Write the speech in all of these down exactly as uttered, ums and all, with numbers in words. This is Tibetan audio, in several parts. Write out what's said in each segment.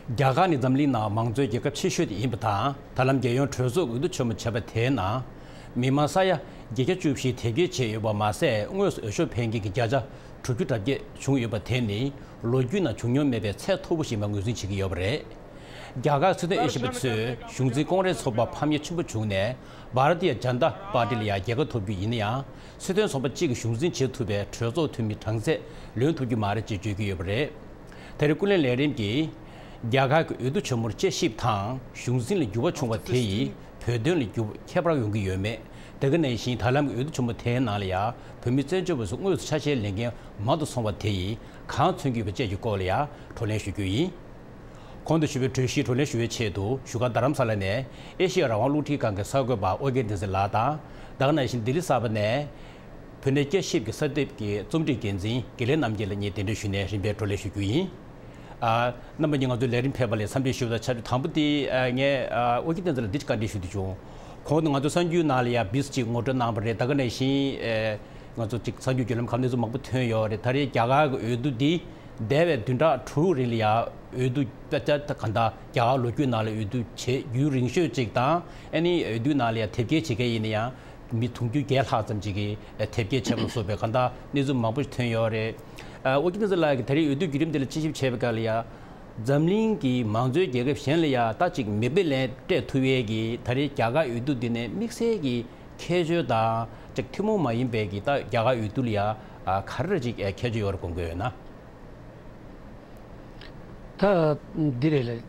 རྒྱ་གར་ནི་འཛམ་གླིང་ནང་མང་གཙོའི་རྒྱལ་ཁབ་ཆེ་ཤོས་དེ་ཡིན་པ་དང་། ད་ལམ་རྒྱལ་ཡོངས་གྲོས་ཚོགས་འོས་བསྡུ་ཆེན་མོ་བྱས་པ་དེའི་ནང་མི་མང་ས་ཡ་བརྒྱད་བརྒྱ་བཅུ་བཞི་དེབ་སྐྱེལ་བྱས་ཡོད་པ་མ་ཟད། དངོས་སུ་འོས་ཤོག་འཕེན་མཁན་གྱི་བརྒྱ་ཆ་དྲུག་ཅུ་གྲངས་བརྒྱད་བྱུང་ཡོད་པ་དེ་ནི་ལོ་རྒྱུས་ནང་བྱུང་མྱོང་མེད་པའི་ཚད་མཐོ་པོ་ཞིག་ཡིན་པ་ངོས་འཛིན་བྱེད་ཀྱི་ཡོད་པ་རེད། རྒྱ་གར་ཚོང་དོན་དབྱེ་ཞིབ་པ་ཚོས་གཞུང་འཛིན་ཀོང་རེས་ཚོགས་པ་ཕམ་ཉེས་ཆེན་པོ་བྱུང་ནས་བྷ་ར་ཏི་ཡ་ཇན་ཏ་པར་ཏི་ལ་ཡང་རྒྱལ་ཁ་ཐོབ་རྒྱུ་ཡིན་ན་ཡང་། ཚོང་དོན་ཚོགས་པ་གཅིག་གིས་གཞུང་འཛིན་བྱེད་ཐུབ་པའི་གྲོས་ཚོགས་འཐུས་མི་གྲངས་ཚད་ལོན་ཐུབ་རྒྱུ་མ་རེད་ཅེས་བརྗོད་ཀྱི་ཡོད་པ་རེད། ད་རེས་ཀུན་གླེང་ལས་རིམ་གྱིས་རྒྱ་གར་གྱི་འོས་བསྡུ་ཆེན་མོར་དཔྱད་ཞིབ་དང་། གཞུང་འཛིན་ལ་འགྱུར་བ་བྱུང་བ་དེ་ཡིས་བོད་དོན་ལ་འགྱུར་བ་ཁྱད་པར་ཡོང་གི་ཡོད་མེད། དེ་ག་ནང་བཞིན་ད་ལམ་གྱི་འོས་བསྡུ་ཆེན་མོ་དེའི་ནང་ལ་ཡང་བོད་མི་བཙན་བྱོལ་བ་ཚོ་དངོས་སུ་ཆ་ཤས་ལེན་མཁན་མང་དུ་སོང་བ་དེ་ཡིས་གང་མཚོན་གྱི་ཡོད་པ་བཅས་ཀྱི་སྐོར་ལ་ཡང་བགྲོ་གླེང་ཞུ་རྒྱུ་ཡིན། གོང་དུ་ཞུས་པའི་གྲོས་གཞིའི་བགྲོ་གླེང་ཞུ་བའི་ཆེད་དུ་བཞུགས་སྒར་རྡ་རམ་ས་ལ་ནས་ཨེ་ཤེ་ཡ་རང་དབང་རླུང་འཕྲིན་ཁང་གི་གསར་འགོད་པ་ཨོ་རྒྱན་བསྟན་འཛིན་ལགས་དང་། དེ་ག་ནང་བཞིན་ལྡི་ལི་གསར་པ་ནས་བོད་གནས་བསྐྱར་ཞིབ་ཀྱི་གསར་འདེབས་ཀྱི་རྩོམ་སྒྲིག་འགན་འཛིན་དགེ་ལེགས་རྣམ་རྒྱལ་ལགས་གཉིས་གདན་འདྲེན་ཞུས་ནས་རིམ་པས་བགྲོ་གླེང་ཞུ་རྒྱུ་ཡིན། ཨ། རྣམ་པ་གཉིས་ང་ཚོའི་ལས་རིམ་ཕེབས་པ་ལ་འཚམས་འདྲི་ཞུ་བ་དང་ཆབས་ཅིག་དང་པོ་དེ། ཨ། ངས། ཨ། ཨོ་རྒྱན་བསྟན་འཛིན་ལགས་འདི་ཅིག་བཀའ་འདྲི་ཞུ་འདོད་བྱུང་། གོང་དུ་ང་ཚོ་གསར་འགྱུར་ནང་ལ་ཡང་བིས་ཅིག་ངོ་སྤྲོད་གནང་བ་རེད། ད་ག་ནང་བཞིན། ཨེ། ང་ཚོ་ཅིག་གསར་འགྱུར་བརྒྱུད་ལམ་ཁག་གནས་ཚུལ་མང་པོ་ཐོན་ཡོད་རེད། ད་རེས་རྒྱ་གར་གྱི་འོས་བསྡུ་འདི་འདས་པའི་བདུན་ཕྲག་དྲུག་རིང་ལ་ཡང་འོས་བསྡུ་དཔེ་ཆ་གང་ལྟར་རྒྱ་གར་ལོ་རྒྱུས་ནང་ལ་འོས་བསྡུ་བྱས་རྒྱུན་རིང་ཤོས་ཅིག་དང་། ཨ་ནི་འོས་བསྡུ་ནང་ལ་ཡང་དེབ་སྐྱེལ་བྱེད་མཁན་ཡིན་ན་ཡང་མི་དུང་ཕྱུར་བརྒྱད་ལྷག་ཙམ་ཅིག་གིས་དེབ་སྐྱེལ་བྱས་པ་ལ་སོགས་པའི་གང་ལྟར་གནས་ཚུལ་མང་པོ་ཞིག་ཐོན་ཡོད་རེད། ཨ། ཨོ་རྒྱན་བསྟན་འཛིན་ལགས་ཀྱིས་ད་རེས་འོས་བསྡུ་བརྒྱུད་རིམ་དེ་ལ་དཔྱད་ཞིབ་བྱས་པའི་སྐབས་ལ་ཡང་། འཛམ་གླིང་གི་མང་གཙོའི་རྒྱལ་ཁབ་གཞན་ལ་ཡང་ད་ཅིག་མིག་དཔེ་ལེན་སྤྲད་ཐུབ་ཡས་ཀྱི་ད་རེས་རྒྱ་གར་འོས་བསྡུ་འདི་ནས་དམིགས་བསལ་གྱི་ཁྱད་ཆོས་དང་ཅིག་ཐུན་མོང་མ་ཡིན་པའི་གི་ད་རྒྱ་གར་འོས་བསྡུ་ལ་ཡང་ག་རེ་ཅིག་ཁྱད་ཆོས་ཡོད་རེད་དགོངས་ཀྱི་ཡོད་ན། ད་འདི་རེད་ལ།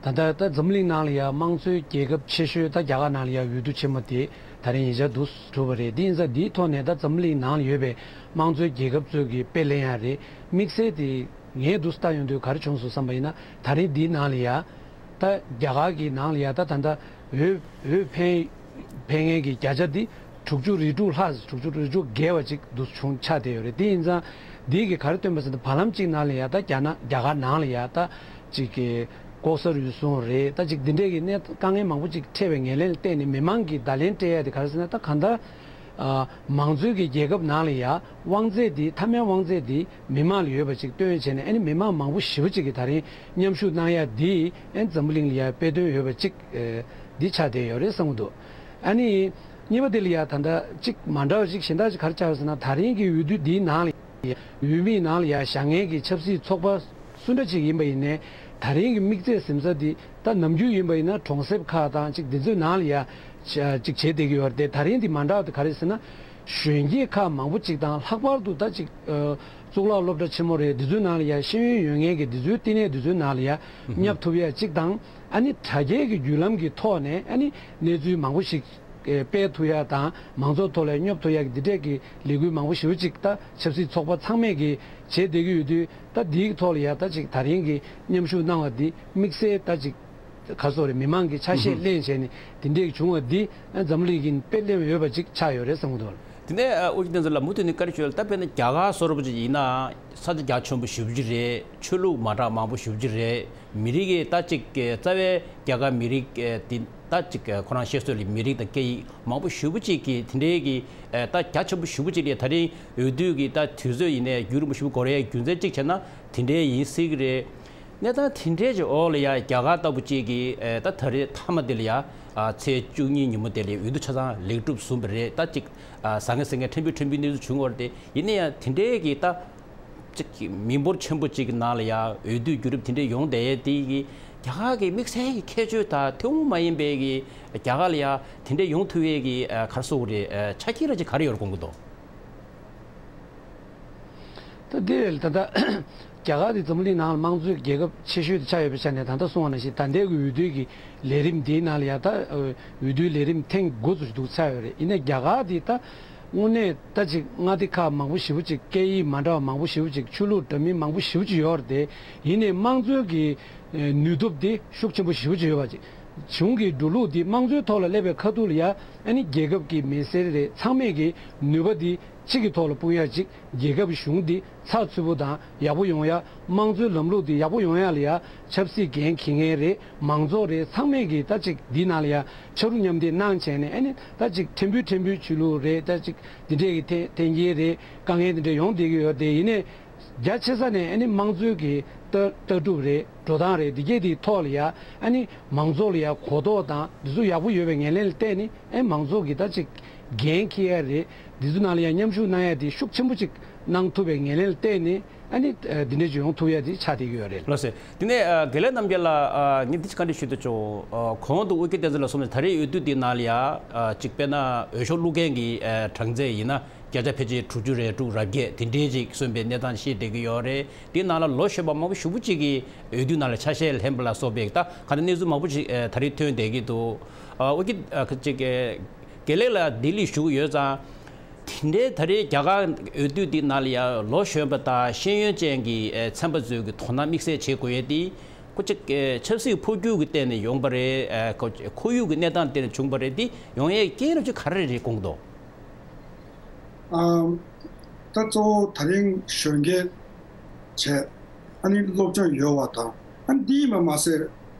ད་ལྟ་ད་འཛམ་གླིང་ནང་ལ་ཡང་དམངས་གཙོའི་རྒྱལ་ཁབ་ཆེ་ཤོས་ད་རྒྱ་གར་ནང་ལ་ཡང་འོས་བསྡུ་ཆེན་མོ་དེ་ད་རིང་ཉེ་ཆར་དུ་གྲུབ་པ་རེད། དེ་ཡིན་ཙང་འདིའི་ཐོག་ནས་ད་འཛམ་གླིང་ནང་ལ་ཡོད་པའི་དམངས་གཙོའི་རྒྱལ་ཁབ་ཚོས་ཀྱི་དཔེ་ལེན་ཡ་རེད། དམིགས་བསལ་དེ་ངས་འདུག་ལྟ་ཡོང་དུས་ག་རེ་བྱུང་སོང་བསམ་པ་ཡིན་ན། ད་རིང་འདིའི་ནང་ལ་ཡ་ད་རྒྱ་གར་གྱི་ནང་ལ་ཡ་ད་ད་ལྟ་འོས་འོས་འཕེན་འཕེན་མཁན་གྱི་བརྒྱ་ཆ་འདི་དྲུག་ཅུ་རེ་དྲུག་ལྷག་དྲུག་ཅུ་རེ་དྲུག་བརྒལ་བ་ཅིག་འདུག་བྱུང་ཆགས་བསྡད་ཡོད་རེད། དེ་ཡིན་ཙང་འདི་གི་ག་རེ་སྟོན་པ་ཟེར་ན། བར་ལམ་གཅིག་ནང་ལ་ཡ་ད་རྒྱ་ནག་རྒྱ་གར་ནང་ལ་ཡ་ད་ཅིག་གི་ལྐོག་ཟ་རུལ་སུངས་རེད། ད་ཅིག་འདི་འདྲས་ཀྱི་གནས་དཀའ་ངལ་མང་པོ་ཅིག་འཕྲད་པའི་ངོས་ལེན་ལ་བརྟེན་ནས་མི་མང་གིས་བརྡ་ལན་སྤྲད་ཡ་དེ་ག་རེ་ཟེར་ན། ད་གང་ལྟར་ཨ་མང་གཙོའི་གི་རྒྱལ་ཁབ་ནང་ལ་ཡ་དབང་ཚད་འདི་མཐའ་མའི་དབང་ཚད་འདི་མི་མང་ལ་ཡོད་པ་ཅིག་སྟོན་བྱས་ནས། ཨ་ནི་མི་མང་མང་པོ་ཞེ་པོ་ཅིག་གིས་ད་རིང་མཉམ་ཞུགས་གནང་ཡ་འདི་ཨ་ནི་འཛམ་བུ་གླིང་ལ་ཡ་དཔེ་སྟོན་ཡོད་པ་ཅིག་ཨ་འདི་ཆགས་བསྡད་ཡོད་རེད་བསམ་གྱི་འདུག་ཨ་ནི་གཉིས་པ་དེ་ལ་ཡ་ད་ལྟ་ཅིག་མ་འདྲ་བ་ཅིག་གཞན་དག་ཅིག་ག་རེ་ཆགས་ཡོད་ཟེར་ན། ད་རིང་གི་འོས་བསྡུ་འདིའི་ནང་ལ་ཡ་འོས་མིའི་ནང་ལ་ཡ་བཞེངས་མཁན་གྱི་ཆབ་སྲིད་ཚོགས་པ་སུ་འདྲ་ཅིག་ཡིན་པ་ཡིན་ནའི། ད་རིང་གི་དམིགས་ཚད་ཟིན་ས་འདི་ད་ནམ་རྒྱུན་ཡིན་པ་ཡིན་ན་གྲོང་གསེབ་ཁག་དང་ཅིག་འདི་ཚོའི་ནང་ལ་ཡ་ཅིག་བྱེད་བསྡད་ཀྱི་ཡོད་རེད་དེ། ད་རིང་འདི་མ་འདྲ་བ་དེ་ག་རེ་ཟེར་ན། གཞོན་སྐྱེས་ཁག་མང་པོ་ཅིག་དང་། ལྷག་པར་དུ་ད་ཅིག་ཨ་གཙུག་ལག་སློབ་གྲྭ་ཆེན་མོ་རེད། འདི་ཚོའི་ནང་ལ་ཡ་ཤེས་ཡོན་ཡོད་མཁན་གྱི་འདི་ཚོའི་བསྟི་གནས་འདི་ཚོའི་ནང་ལ་ཡ་ཨུ་ཧུམ། བསྙབ་ཐུབ་ཡ་ཅིག་དང་། ཨ་ནི་དྲ་རྒྱའི་གི་བརྒྱུད་ལམ་གྱི་ཐོག་ནས་ཨ་ནི་གནས་ཚུལ་མང་པོ་ཞིག་ཨེ་སྤེལ་ཐུབ་ཡ་དང་། མང་ཚོགས་ཐོག་ལ་སྙོབ་ཐུབ་ཡ་གི་འདི་འདྲས་ཀྱི་ལས་འགུལ་མང་པོ་ཞེ་པོ་ཅིག་ད་ཆབ་སྲིད་ཚོགས་པ་ཚང་མས་ཀྱི་བྱེད་བསྡད་ཀྱི་ཡོད་དུས། ད་འདིའི་ཐོག་ལ་ཡ་ད་ཅིག་ད་རིང་གི་མཉམ་ཞུགས་གནང་བ་འདི་དམིགས་བསལ་ད་ཅིག་ག་སོགས་རེད། མི་མང་གི་ཆ་ཤས་ལེན་བྱས་ནས་དེ་འདྲས་བྱུང་བ་འདི་འཛམ་གླིང་གི་དཔེ་ལེན་ཡོད་པ་ཅིག་ཆགས་ཡོད་རེད་བསམ་གྱི་འདུག་དེ་ནས་ཨ་ཨོ་རྒྱན་བསྟན་འཛིན་ལགས། མུ་མཐུད་ནས་བཀའ་འདྲི་ཞུ་ཡ་ལ། ད་དཔེར་ན་རྒྱ་གར་བཟོ་འདྲ་པོ་ཅིག་ཡིན་ན་ས་ཆ་རྒྱ་ཆེན་པོ་ཞེ་པོ་ཅིག་རེད། ཆོས་ལུགས་མ་འདྲ་མང་པོ་ཞེ་པོ་ཅིག་རེད། མི་རིགས་ཀྱི་ད་ཅིག་རྩ་བའི་རྒྱ་གར་མི་རིགས་དེ་ད་ཅིག་ཁོ་རང་བཤད་སྲོལ་ལ་མི་རིགས་དང་སྐད་ཡིག་མང་པོ་ཞེ་པོ་ཅིག་གི་དེ་འདྲའི་གི་ད་རྒྱ་ཆེན་པོ་ཞེ་པོ་ཅིག་ལ་ད་རིང་འོས་བསྡུ་གི་ད་དུས་ཚོད་ཡིན་ནའི་རྒྱུན་རིང་པོ་ཞེ་པོ་འགོར་ཡའི་རྒྱུ་མཚན་གཅིག་བྱས་ན་དེ་འདྲའི་ཡིན་སྲིད་ཀྱི་རེད། གནས་སྟངས་དེ་འདྲའི་ཅིག་འོག་ལ་ཡ་རྒྱ་གར་ལྟ་བུ་ཅིག་གིས་ཨེ་ད་ད་རེས་མཐའ་མ་དེ་ལ་ཡ་ཨ་ཚེས་བཅུ་གཉིས་ཉིན་མོ་དེ་ལ་འོས་བསྡུ་ཆ་ཚང་ལེགས་གྲུབ་བཟུང་བ་རེད། ད་ཅིག་ཨ་ཟང་ངེ་ཟིང་ངེ་ཕྲན་བུ་ཕྲན་བུའི་གནས་ཚུལ་བྱུང་བ་རེད་དེ། ཡིན་ན་ཡང་དེ་འདྲའི་གི་ད་ཅིག་མི་འབོར་ཆེན་པོ་ཅིག་གི་ནང་ལ་ཡ་འོས་བསྡུ་བརྒྱུད་རིམ་དེ་འདྲའི་ཡོང་བསྡད་ཡས་དེ་གི་རྒྱ་གར་གི་དམིགས་བསལ་གྱི་ཁྱད་ཆོས་དང་ཐུན་མོང་མ་ཡིན་པའི་གི་རྒྱ་གར་ལ་ཡ་དེ་འདྲའི་ཡོང་ཐུབ་ཡས་གི་ཨ་ག་རེ་ཟེར་དགོས་རེད། ཨ་ཆ་རྐྱེན་ར་ཅིག་ག་རེ་ཡོད་རེད་དགོངས་ཀྱི་འདུག་ད་འདི་རེད། ད་ལྟ་རྒྱ་གར་དེ་འཛམ་གླིང་ནང་ལ་དམངས་གཙོའི་རྒྱལ་ཁབ་ཆེ་ཤོས་དེ་ཆགས་ཡོད་པའི་ཆ་ནས། ད་ལྟ་གསུངས་པ་ནང་བཞིན་ད་ལྟའི་གི་འོས་བསྡུའི་གི་ལས་རིམ་འདིའི་ནང་ལ་ཡ་ད་འོས་བསྡུའི་ལས་རིམ་ཐེངས་དགུ་ཙམ་ཞིག་འདུག་ཆགས་ཡོད་རེད། ཡིན་ནའི་རྒྱ་གར་དེ་ད་དངོས་གནས་ད་ཅིག་མངའ་སྡེ་ཁག་མང་པོ་ཞེ་པོ་ཅིག་སྐད་ཡིག་མ་འདྲ་བ་མང་པོ་ཞེ་པོ་ཅིག་ཆོས་ལུགས་འདྲ་མིན་མང་པོ་ཞེ་པོ་ཅིག་ཡོད་རེད་དེ། ཡིན་ནའི་དམངས་གཙོའི་གི་ནུས་སྟོབས་དེ་ཤུགས་ཆེན་པོ་ཞེ་པོ་ཅིག་ཡོད་པ་ཅིག་གཞུང་གི་འགྲོ་ལུགས་འདི་དམངས་གཙོའི་ཐོག་ལ་སླེབས་པའི་ཁ་ཐུག་ལ་ཡ་ཨ་ནི་རྒྱལ་ཁབ་ཀྱི་མི་སེར་རེ་ཚང་མས་ཀྱི་ནུས་པ་འདི་གཅིག་གི་ཐོག་ལ་སྤུངས་ཡ་གཅིག་རྒྱལ་ཁབ་གཞུང་འདི་ཚགས་ཚུད་པོ་དང་ཡག་པོ་ཡོང་ཡ། དམངས་གཙོའི་ལམ་ལུགས་འདི་ཡག་པོ་ཡོང་ཡ་ལ་ཡ་ཆབ་སྲིད་འགན་འཁྱེར་མཁན་རེ་མང་ཚོགས་རེ་ཚང་མས་ཀྱི་ད་ཅིག་འདི་ནང་ལ་ཡ་ཕྱར་གྲུ་མཉམ་འདེགས་གནང་བྱས་ནས། ཨ་ནི་ད་ཅིག་ཕྲན་བུ་ཕྲན་བུའི་ཆོས་ལུགས་རེ་ད་ཅིག་འདི་འདྲས་ཀྱི་འཐེན་འཐེན་འཁྱེར་རེ་དཀའ་ངལ་འདི་འདྲས་ཡོང་བསྡད་ཀྱི་ཡོད་དེ། ཡིན་ནའི་རྒྱ་ཆེ་ས་ནས་ཨ་ནི་དམངས་གཙོའི་གི་ ལྟ་ལྟ་གྲུབ་རེད། འགྲོ་སྟངས་རེད། འདི་གས་དེའི་ཐོག་ལ་ཡ་ཨ་ནི་མང་ཚོགས་ལ་ཡ་གོ་རྟོགས་དང་འདི་ཚོ་ཡག་པོ་ཡོད་པའི་ངོས་ལེན་ལ་བལྟས་ནས་ཨེ་མང་ཚོགས་ཀྱི་ད་ཅིག་འགན་འཁྱེར་ཡ་རེད། འདི་ཚོ་ནང་ལ་ཡ་མཉམ་ཞུགས་གནང་ཡ་དེ་ཤུགས་ཆེན་པོ་ཅིག་གནང་ཐུབ་པའི་ངོས་ལེན་ལ་བལྟས་ནས་ཨ་ནི་འདི་འདྲས་ཅིག་ཡོང་ཐུབ་ཡ་དེ་ཆགས་བསྡད་ཀྱི་ཡོད་རེད། ལགས་སོ། དེ་ནས་དགེ་ལེགས་རྣམ་རྒྱལ་ལགས་ངས་འདི་ཅིག་བཀའ་འདྲི་ཞུ་འདོད་བྱུང་། གོང་དུ་ཨོ་ཀེ་བསྟན་འཛིན་ལགས་གསུངས་ནས་ད་རེས་འོས་བསྡུ་འདི་ནང་ལ་ཡ་ཅིག་དཔེར་ན་འོས་ཤོག་བླུག་མཁན་གྱི་གྲངས་ཚད་ཡིན་ན་བརྒྱ་ཆ་ཕལ་ཆེར་དྲུག་ཅུ་རེ་དྲུག་རེ་བརྒྱད་དེ་འདྲས་ཅིག་སོན་པའི་གནས་སྟངས་ཤེས་བསྡད་ཀྱི་ཡོད་རེད། དེའི་ནང་ལ་ལོ་གཞོན་པ་མང་པོ་ཞེ་པོ་ཅིག་གིས་འོས་བསྡུ་ནང་ལ་ཆ་ཤས་ལེན་པ་ལ་སོགས་པའི་ད་ག་འདྲ་གནས་ཚུལ་མང་པོ་ཅིག་ད་རེས་ཐོན་བསྡད་ཀྱི་འདུག་ཨོ་ཀེ་ཅིག་དགེ་ལེགས་ལགས་ལྡི་ལིར་བཞུགས་ཡོད་ཙང་། དེ་འདྲའི་ད་རེས་རྒྱ་གར་འོས་བསྡུ་འདི་ནང་ལ་ཡང་ལོ་གཞོན་པ་དང་ཤེས་ཡོན་ཅན་གྱི་ཚན་པ་ཚོས་ཀྱི་དོ་སྣང་དམིགས་བསལ་བྱེད་དགོས་ཡས་དེ། ཁོ་ཅིག་ཆབ་སྲིད་འཕོ་འགྱུར་གྱི་སྟེང་ནས་ཡོང་པ་རེད། ཁོར་ཡུག་གི་གནས་སྟངས་སྟེང་ནས་བྱུང་པ་རེད། དེ་ཡོང་ཡས་རྐྱེན་རབ་ཅིག་ག་རེ་རེད་དགོངས་འདུག་ཨམ། ད་གཙོ་བོ་ད་རིང་གཞོན་སྐྱེས་བྱས། ཨ་ནི་སློབ་སྦྱོང་ཡོད་པ་དང་། ཨ་ནི་འདི་ཡིན་པ་མ་ཟད་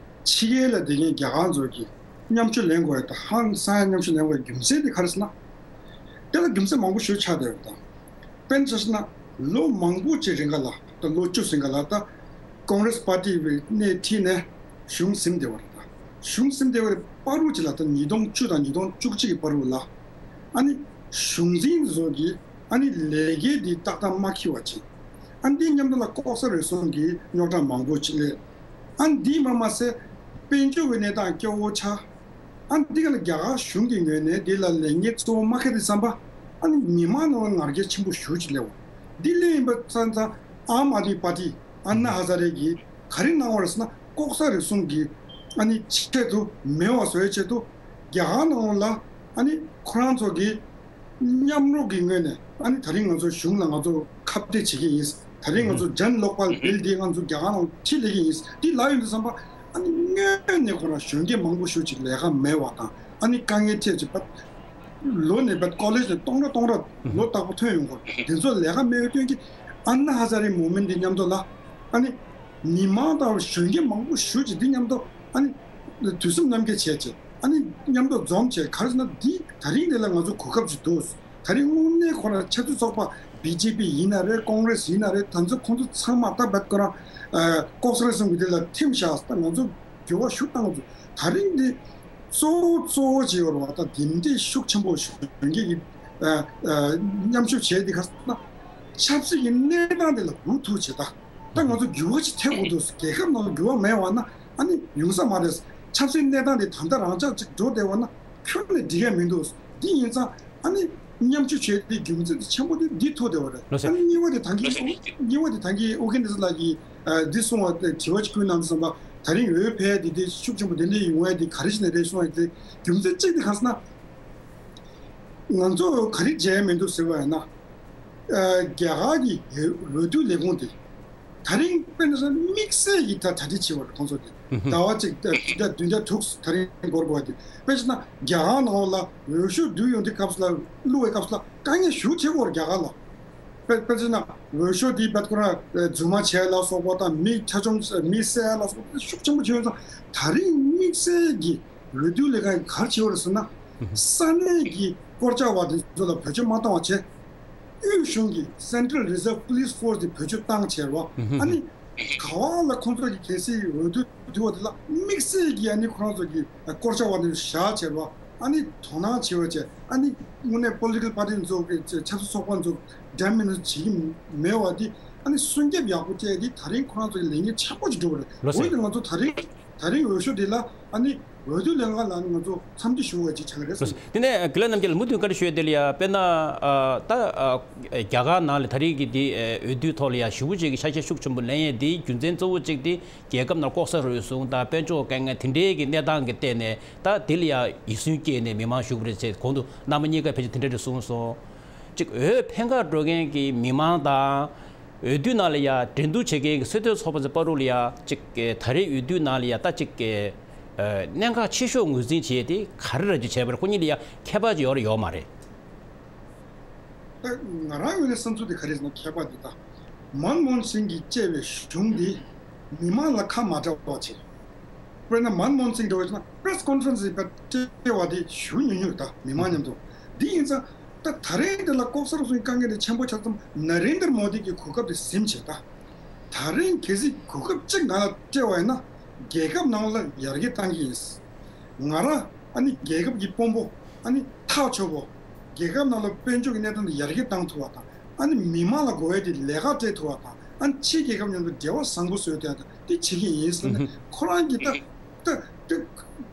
ཕྱི་རྒྱལ་ལ་བསྡད་མཁན་རྒྱ་གར་ཚོ་གིས་མཉམ་ཞུགས་ལེན་དགོས་ཡ་དང་ཧང་སང་ཡ་མཉམ་ཞུགས་ལེན་དགོས་ཡ་རྒྱུ་མཚན་དེ་ག་རེ་ཟེར་ན། དེ་ལ་རྒྱུ་མཚན་མང་པོ་ཞིག་ཆགས་བསྡད་ཡོད་དང་། དཔེར་ན་ཆ་བཞག་ན་ལོ་མང་པོ་ཅིག་རིང་ག་ལ་ད་ལོ་བཅུ་ཟིན་ག་ལ་ད་ཀོང་རེས་པར་ཏི་བའི་སྣེ་ཁྲིད་ནས་གཞུང་ཟིན་བསྡད་པ་རེད། ད་གཞུང་ཟིན་བསྡད་པ་རེད། བར་དུ་ཅིག་ལ་ད་ཉིས་སྟོང་བཅུ་དང་ཉིས་སྟོང་བཅུ་གཅིག་གི་བར་དུ་ལ་ཨ་ནི་གཞུང་འཛིན་ཚོ་གིས་ཨ་ནི་ལས་ཀའི་འདི་ཏག་ཏག་མ་འཁྱེར་བ་ཅིག་ཨ་འདི་མཉམ་དུ་ལ་ལྐོག་ཟ་རུལ་སུངས་ཀྱི་རྙོག་དྲ་མང་པོ་ཅིག་སླེབས། ཨ་འདི་མ་མ་ཟད་དཔལ་འབྱོར་གྱི་གནས་སྟངས་སྐྱོ་བོ་ཆགས། ཨ་འདི་ག་ལ་རྒྱ་གར་གཞུང་གི་ངོས་ནས་འདི་ལ་ལས་འགན་གཙོ་བོ་མ་འཁྱེར་དུས་ཙམ་པ་ཨ་ནི་མི་མང་ནང་ལ་ང་རྒྱལ་ཆེན་པོ་ཞེ་པོ་ཅིག་སླེབས་པ། འདི་སླེབས་ཡིན་པ་ཙང་ཙང་ཨམ་ཨ་དམི་པར་ཏི་ཨན་ན་ཧ་ཛ་རེ་གིས་ག་རེ་གནང་བ་རེད་ཟེར་ན་ལྐོག་ཟ་རུལ་སུངས་ཀྱི་ཨ་ནི་ཆེད་དུ་མེད་པ་བཟོ་ཡའི་ཆེད་དུ་རྒྱ་གར་ནང་ལ་ཨ་ནི་ཁོ་རང་ཚོ་གི་མཉམ་རུབ་ཀྱི་ངོས་ནས་ཨ་ནི་ད་རིང་ང་ཚོ་གཞུང་ལ་ང་ཚོ་ཁ་གཏད་བྱེད་ཀྱི་ཡིན། ད་རིང་ང་ཚོ་ཇན་ལོག་པལ་བིལ་འདི་ང་ཚོ་རྒྱ་གར་ནང་ཁྲིད་ལས་ཀྱི་ཡིན། འདི་ལབ་ཡོང་དུས་ཙམ་པ་ཨ་ནི་སྔོན་ནས་ཁོ་རང་གཞོན་སྐྱེས་མང་པོ་ཞེ་པོ་ཅིག་ལས་ཀ་མེད་པ་དང་ཨ་ནི་དཀའ་ངལ་འཕྲད་ཅིག་པ་ལོ་ནས་པ་ཀོ་ལེཇ་ནས་སྟོང་ཕྲག་སྟོང་ཕྲག་ལོ་རྟག་པར་ཐོན་ཡོང་གི་རེད། དེ་ཚོ་ལས་ཀ་མེད་པའི་དོན་གྱིས་ཨན་ན་ཧ་ཛ་རེ་མུབ་མེན་ཊི་འདི་མཉམ་དུ་ལ་ཨ་ནི་མི་མང་དང་གཞོན་སྐྱེས་མང་པོ་ཞེ་པོ་ཅིག་འདི་མཉམ་དུ་ཨ་ནི་དུས་གསུམ་མཉམ་སྐྱེད་བྱས་བྱས་ཨ་ནི་མཉམ་དུ་འཛོམས་བྱས་ག་རེ་ཟེར་ན་འདི་ད་རིང་འདི་ལ་ང་ཚོ་གོ་སྐབས་ཅིག་འདུག་ད་རིང་དངོས་གནས་ཁོ་རང་ཆབ་སྲིད་ཚོགས་པ་བི་ཇེ་པི་ཡིན་ན་རེད། ཀོང་རེས་ཡིན་ན་རེད། ད་ཚོ་ཁོང་ཚོ་ཚང་མ་ད་བད་ཁོ་རང་ལྐོག་ཟ་རུལ་སུངས་ཀྱི་དེ་ལ་ཐིམ་བཞག་ད་ང་ཚོ་འགྱུར་བ་ཤུགས་བཏང་དགོས། ད་རིང་འདི་གཙོ་བོ་གཙོ་བོ་ཅིག་ཡོད་རེད་བ། ད་འདི་འདྲའི་ཤུགས་ཆེན་པོ་གཞོན་སྐྱེས་ཀྱི་མཉམ་ཞུགས་བྱས་འདི་ག་ཟེར་ན་ཆབ་སྲིད་ཀྱི་གནས་སྟངས་འདི་ལ་འུ་ཐུག་བྱེད་ད། ད་ང་ཚོ་འགྱུར་བ་ཅིག་ཐེབས་དགོས་འདུག་རྒྱལ་ཁབ་ནང་འགྱུར་བ་མེད་པ་ན་ཨ་ནི་ཡོང་ས་མ་རེད། ཆབ་སྲིད་གནས་སྟངས་འདི་ད་ལྟ་རང་འཇགས་ཅིག་འགྲོ་བསྡད་པ་ན་ཁྱོན་ནས་འགྲིག་ཡ་མི་འདུག་འདི་ཡིན་ཙང་ཨ་ནི་མཉམ་ཞུགས་བྱས་ཏེ་རྒྱུ་མཚན་དེ་ཆེན་པོ་དེ་འདི་ཐུག་བསྡད་པ་རེད། ལགས་སོ། ཨ་ནི་གཉིས་པ་དེ་ད་གིན་གཉིས་པ་དེ་ད་གིན་ཨོ་རྒྱན་བདེ་གསལ་ལགས་ཀྱིས་ཨ་འདི་གསུངས་པ་དེ་དྲི་བ་ཅིག་ཕུལ་གནང་དུས་ཙམ་པ་ད་རིང་འོས་འཕེན་ཡ་དེ་དེ་ཤུགས་ཆེན་པོ་དེ་འདྲ་ཡོང་ཡ་དེ་ག་རེ་བྱས་ནས་རེད་གསུངས་ཡ་དེ་རྒྱུ་མཚན་གཅིག་དེ་ག་ཟེར་ན། ང་ཚོ་ག་རེ་བྱས་མི་འདུག་ཟེར་བ་ཡིན་ན། ཨ་རྒྱ་གར་གྱི་འོས་འོས་བསྡུ་ལས་ཁུངས་དེ་ད་རིང་དཔེར་ན་དམིགས་བསལ་གྱི་ད་གྲ་སྒྲིག་བྱས་པ་རེད། ཁོང་ཚོ་དེ་ཟླ་བ་གཅིག་བདུན་ཟླ་བདུན་ཟླ་དྲུག་ད་རིང་འགོར་དགོས་པ་དེ་དཔེར་ན་རྒྱ་གར་ནང་ལ་འོས་ཤོག་བསྡུ་ཡོང་དུས་སྐབས་སུ་ལ་བླུག་པའི་སྐབས་སུ་ལ་དཀའ་ངལ་ཞེ་པོ་ཅིག་འཕྲད་ཀྱི་ཡོད་རེད་རྒྱ་གར་ལ། དཔེ་དཔེ་བྱས་ན་འོས་ཤོག་འདི་དཔེ་ཁོ་རང་རྫུན་མ་བྱས་ལ་སོགས་པ་དང་མི་ཆ་ཆུང་མི་བསད་ལ་སོགས་པ་ཤུགས་ཆེན་པོ་བྱས་ཡོད་ཙང་ད་རིང་དམིགས་བསལ་གྱི་འོས་བསྡུ་ལས་ཁང་གིས་ག་རེ་བྱས་པ་རེད་ཟེར་ན། ས་གནས་ཀྱི་སྐོར་བྱ་བ་དེ་ཚོ་ལ་བེད་སྤྱོད་མ་བཏང་བ་བྱས། དབུས་གཞུང་གི་Central Reserve Police Force་དེ་བེད་སྤྱོད་བཏང་བྱས་རེད་བ། ཨ་ནི་ག་བ་ལ་ཁོང་ཚོ་གི་གལ་སྲིད་འོས་བསྡུ་བསྡུ་བ་དེ་ལ་དམིགས་བསལ་གྱི་ཨ་ནི་ཁོ་རང་ཚོ་གི་སྐོར་བྱ་བ་དེ་བཞག་བྱས་རེད་བ། ཨ་ནི་དོ་སྣང་བྱེད་པ་བྱས། ཨ་ནི་དངོས་གནས་political party་ཚོ་གི་ཆབ་སྲིད་ཚོགས་པ་ཚོ་འགྲན་མི་ནུས་བྱེད་ཀྱི་མེད་པ་དེ་ཨ་ནི་སྲུང་སྐྱོབ་ཡག་པོ་བྱས་ཏེ་ད་རིང་ཁོ་རང་ཚོ་གི་ལས་འགན་ཆེན་པོ་ཅིག་འགྲུབ་པ་རེད། ལགས་སོ། འོན་ཏེ་ང་ཚོ་ད་རིང་ད་རིང་འོས་ཤོག་འདི་ལ་ཨ་ནི་འོས་བསྡུ་ལས་ཁང་ལ་ང་ཚོ་འཚམས་འདྲི་ཞུ་བ་ཅིག་བྱ་གི་རེད་ཟེར། དེ་ནས་དགེ་ལེགས་རྣམ་རྒྱལ་ལ་མུ་མཐུད་བཀའ་འདྲི་ཞུ་ཡ་དེ་ལ་ཡ་དཔེར་ན་ཨ་ད་ཨ་རྒྱ་གར་ནང་ལ་ད་རེས་ཀྱི་འདི་ཨ་འོས་བསྡུའི་ཐོག་ལ་ཡ་ཞེ་པོ་ཅིག་གི་ཆ་ཤས་ཤུགས་ཆེན་པོ་ལེན་ཡས་འདིའི་རྒྱུ་མཚན་གཙོ་བོ་གཅིག་དེ་རྒྱལ་ཁབ་ནང་ལྐོག་ཟ་རུལ་སུངས་དང་དཔལ་འབྱོར་དཀའ་ངལ་དེ་འདྲའི་གི་གནས་སྟངས་ཀྱི་སྟེང་ནས་ད་འདི་ལ་ཡ་འོས་སུན་སྐྱེས་ནས་མི་མང་ཞུགས་པ་རེད་ཅེས་གོང་དུ་རྣམ་པ་གཉིས་ཀ་ཕལ་ཆེར་དེ་འདྲ་རེད་གསུངས་སོང་། གཅིག་འོས་འཕེན་གར་འགྲོ་མཁན་གྱི་མི་མང་དང་། འོས་བསྡུ་ནང་ལ་ཡ་འགྲན་བསྡུར་བྱེད་མཁན་གྱི་སྲིད་དོན་ཚོགས་པ་ཚོའི་བར་དུ་ལ་ཡ་གཅིག་གི་ད་རེས་འོས་བསྡུ་ནང་ལ་ཡ་ད་གཅིག་གི་ཨ་གནད་འགག་ཆེ་ཤོས་ངོས་འཛིན་བྱས་ཏེ་ག་རེ་ར་ཅིག་བྱས་པ་རེད། ཁོ་གཉིས་ལ་ཡ་ཁྱད་པར་ཅིག་ཡོད་རེད་ཡོད་མ་རེད། ད་ང་རང་ངོས་ནས་བསམ་ཚུལ་དེ་ག་རེ་ཟེར་ན་ཁྱད་པར་འདི་ད་མན་མོ་ཧན་སིང་གིས་བཅས་པའི་གཞུང་འདི་མི་མང་ལ་ཁ་མ་གྲགས་པ་བྱས། དཔེར་ན་མན་མོ་ཧན་སིང་འདྲ་བོ་ཡིན་ན་པེ་རེ་སི་ཀོན་ཕ་རེན་སི་ཡིན་པ་སྤྲད་པ་དེ་ཞུ་ཉུང་ཉུང་ད་མི་མང་མཉམ་དུ། འདི་ཡིན་ཙང་ད་ད་རེས་འདི་ལ་ལྐོག་ཟ་རུལ་སུངས་དཀའ་ངལ་དེ་ཆེན་པོ་ཆགས་ཙང་ནཱ་རེན་དར་མོ་དི་གི་གོ་སྐབས་དེ་ཟིན་བྱས་ད། ད་རིང་གལ་སྲིད་གོ་སྐབས་གཅིག་ང་ལ་སྤྲད་པ་ཡིན་ན་རྒྱལ་ཁབ་ནང་ལ་ཡར་རྒྱས་བཏང་གི་ཡིན། ང་རང་ཨ་ནི་རྒྱལ་ཁབ་ཀྱི་དཔོན་པོ་ཨ་ནི་ཐག་ཆོད་པོ། རྒྱལ་ཁབ་ནང་ལ་དཔལ་འབྱོར་གྱི་གནས་སྟངས་དེ་ཡར་རྒྱས་བཏང་ཐུབ་པ་དང་ཨ་ནི་མི་མང་ལ་དགོས་ཡ་དེ་ལས་ཀ་སྤྲད་ཐུབ་པ་དང་ཨ་ནི་ཕྱིའི་རྒྱལ་ཁབ་མཉམ་དུ་འབྲེལ་བ་བཟང་པོ་བཟོས་ཏེ་ཨ་ད་དེ་བྱེད་ཀྱི་ཡིན་ཟེར་ནས་ཁོ་རང་གིས་ད་ད་ད་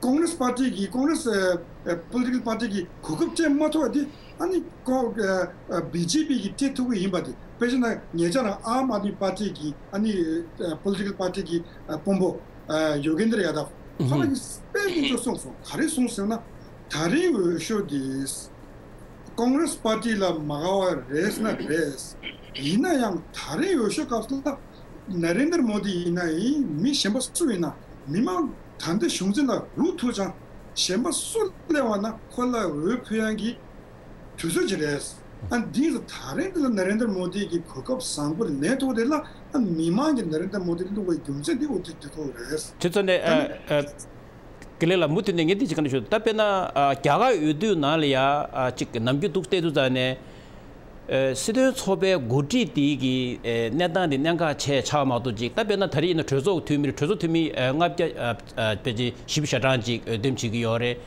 ཀོང་རེས་པར་ཊི་གི་ཀོང་རེས་ཨ་ཨ་པོ་ལི་ཊི་ཀལ་པར་ཊི་གི་གོ་སྐབས་སྤྲད་མ་ཐུབ་པ་དེ། ཨ་ནི་ཁོ་ཨ་ཨ་བི་ཇེ་པི་གིས་སྤྲད་ཐུབ་ཀྱི་ཡིན་པ་དེ་དཔེ་བཞག་ན་ཉེ་ཆར་ཨམ་ཨ་དམི་པར་ཊི་གི་ཨ་ནི་ཨ་པོ་ལི་ཊི་ཀལ་པར་ཊི་གི་ཨ་དཔོན་པོ་ཨ་ཡོ་གེན་དྲ་ཡ་དབ་ཁོ་རང་གིས་དཔེ་སྙིང་ཚོ་གསུངས་སོང་། ག་རེ་གསུངས་ཟེར་ན་ད་རེས་འོས་ཤོག་དེ་ཀོང་རེས་པར་ཊི་ལ་མ་དགའ་བ་རེད་ཟེར་ན་རེད། ཡིན་ན་ཡང་ད་རེས་འོས་ཤོག་སྐབས་སུ་ལ་ན་རེན་དར་མོ་དི་ཡིན་ན་ཡིན་མི་གཞན་པ་སུ་ཡིན་ན་མི་མང་ད་ལྟ་གཞུང་འཛིན་ལ་རུག་ཐུག་ཅང་གཞན་པ་སུ་སླེབས་པ་ན་ཁོ་ལ་འོས་ཕུལ་ཡག་གི་དུས་ཚོད་ཅིག་རེད། ཨ་འདི་ཚོ་ད་རེས་འདི་ལ་ན་རེན་དར་མོ་དི་གི་གོ་སྐབས་བཟང་པོ་ལེན་ཐུབ་དེ་ལ་ཨ་མི་མང་གི་ན་རེན་དར་མོ་དི་བླུག་པའི་རྒྱུ་མཚན་འདི་འོ་དེ་དུས་ཐོག་རེད། ཁྱེད་ཚོ་ནས་ཨ་ཨ་དགེ་ལེགས་ལགས་མུ་མཐུད་ནས་ངས་འདི་ཅིག་བཀའ་འདྲི་ཞུ། ད་དཔེར་ན་ཨ་རྒྱ་གར་འོས་བསྡུ་ནང་ལ་ཡ་ཨ་ཅིག་ནམ་རྒྱུན་འདུག་བལྟས་དུས་ཙང་ནས། ཨ་སྲིད་དོན་ཚོགས་པའི་འགོ་ཁྲིད་དེ་གི་ཨ་གནས་སྟངས་དེ་གནད་འགག་ཆེ་ཆགས་མ་གཏོགས་ཅིག་ད་དཔེར་ན་ད་རེས་ཡིན་ན་གྲོས་ཚོགས་འཐུས་མི་རེད། གྲོས་ཚོགས་འཐུས་མི་ཨ་ལྔ་བརྒྱ་ཨ་ཨ་ཕལ་ཆེར་བཞི་བཅུ་ཞེ་གྲངས་ཅིག་འོས་འདེམས་བྱེད་ཀྱི་ཡོད་རེད།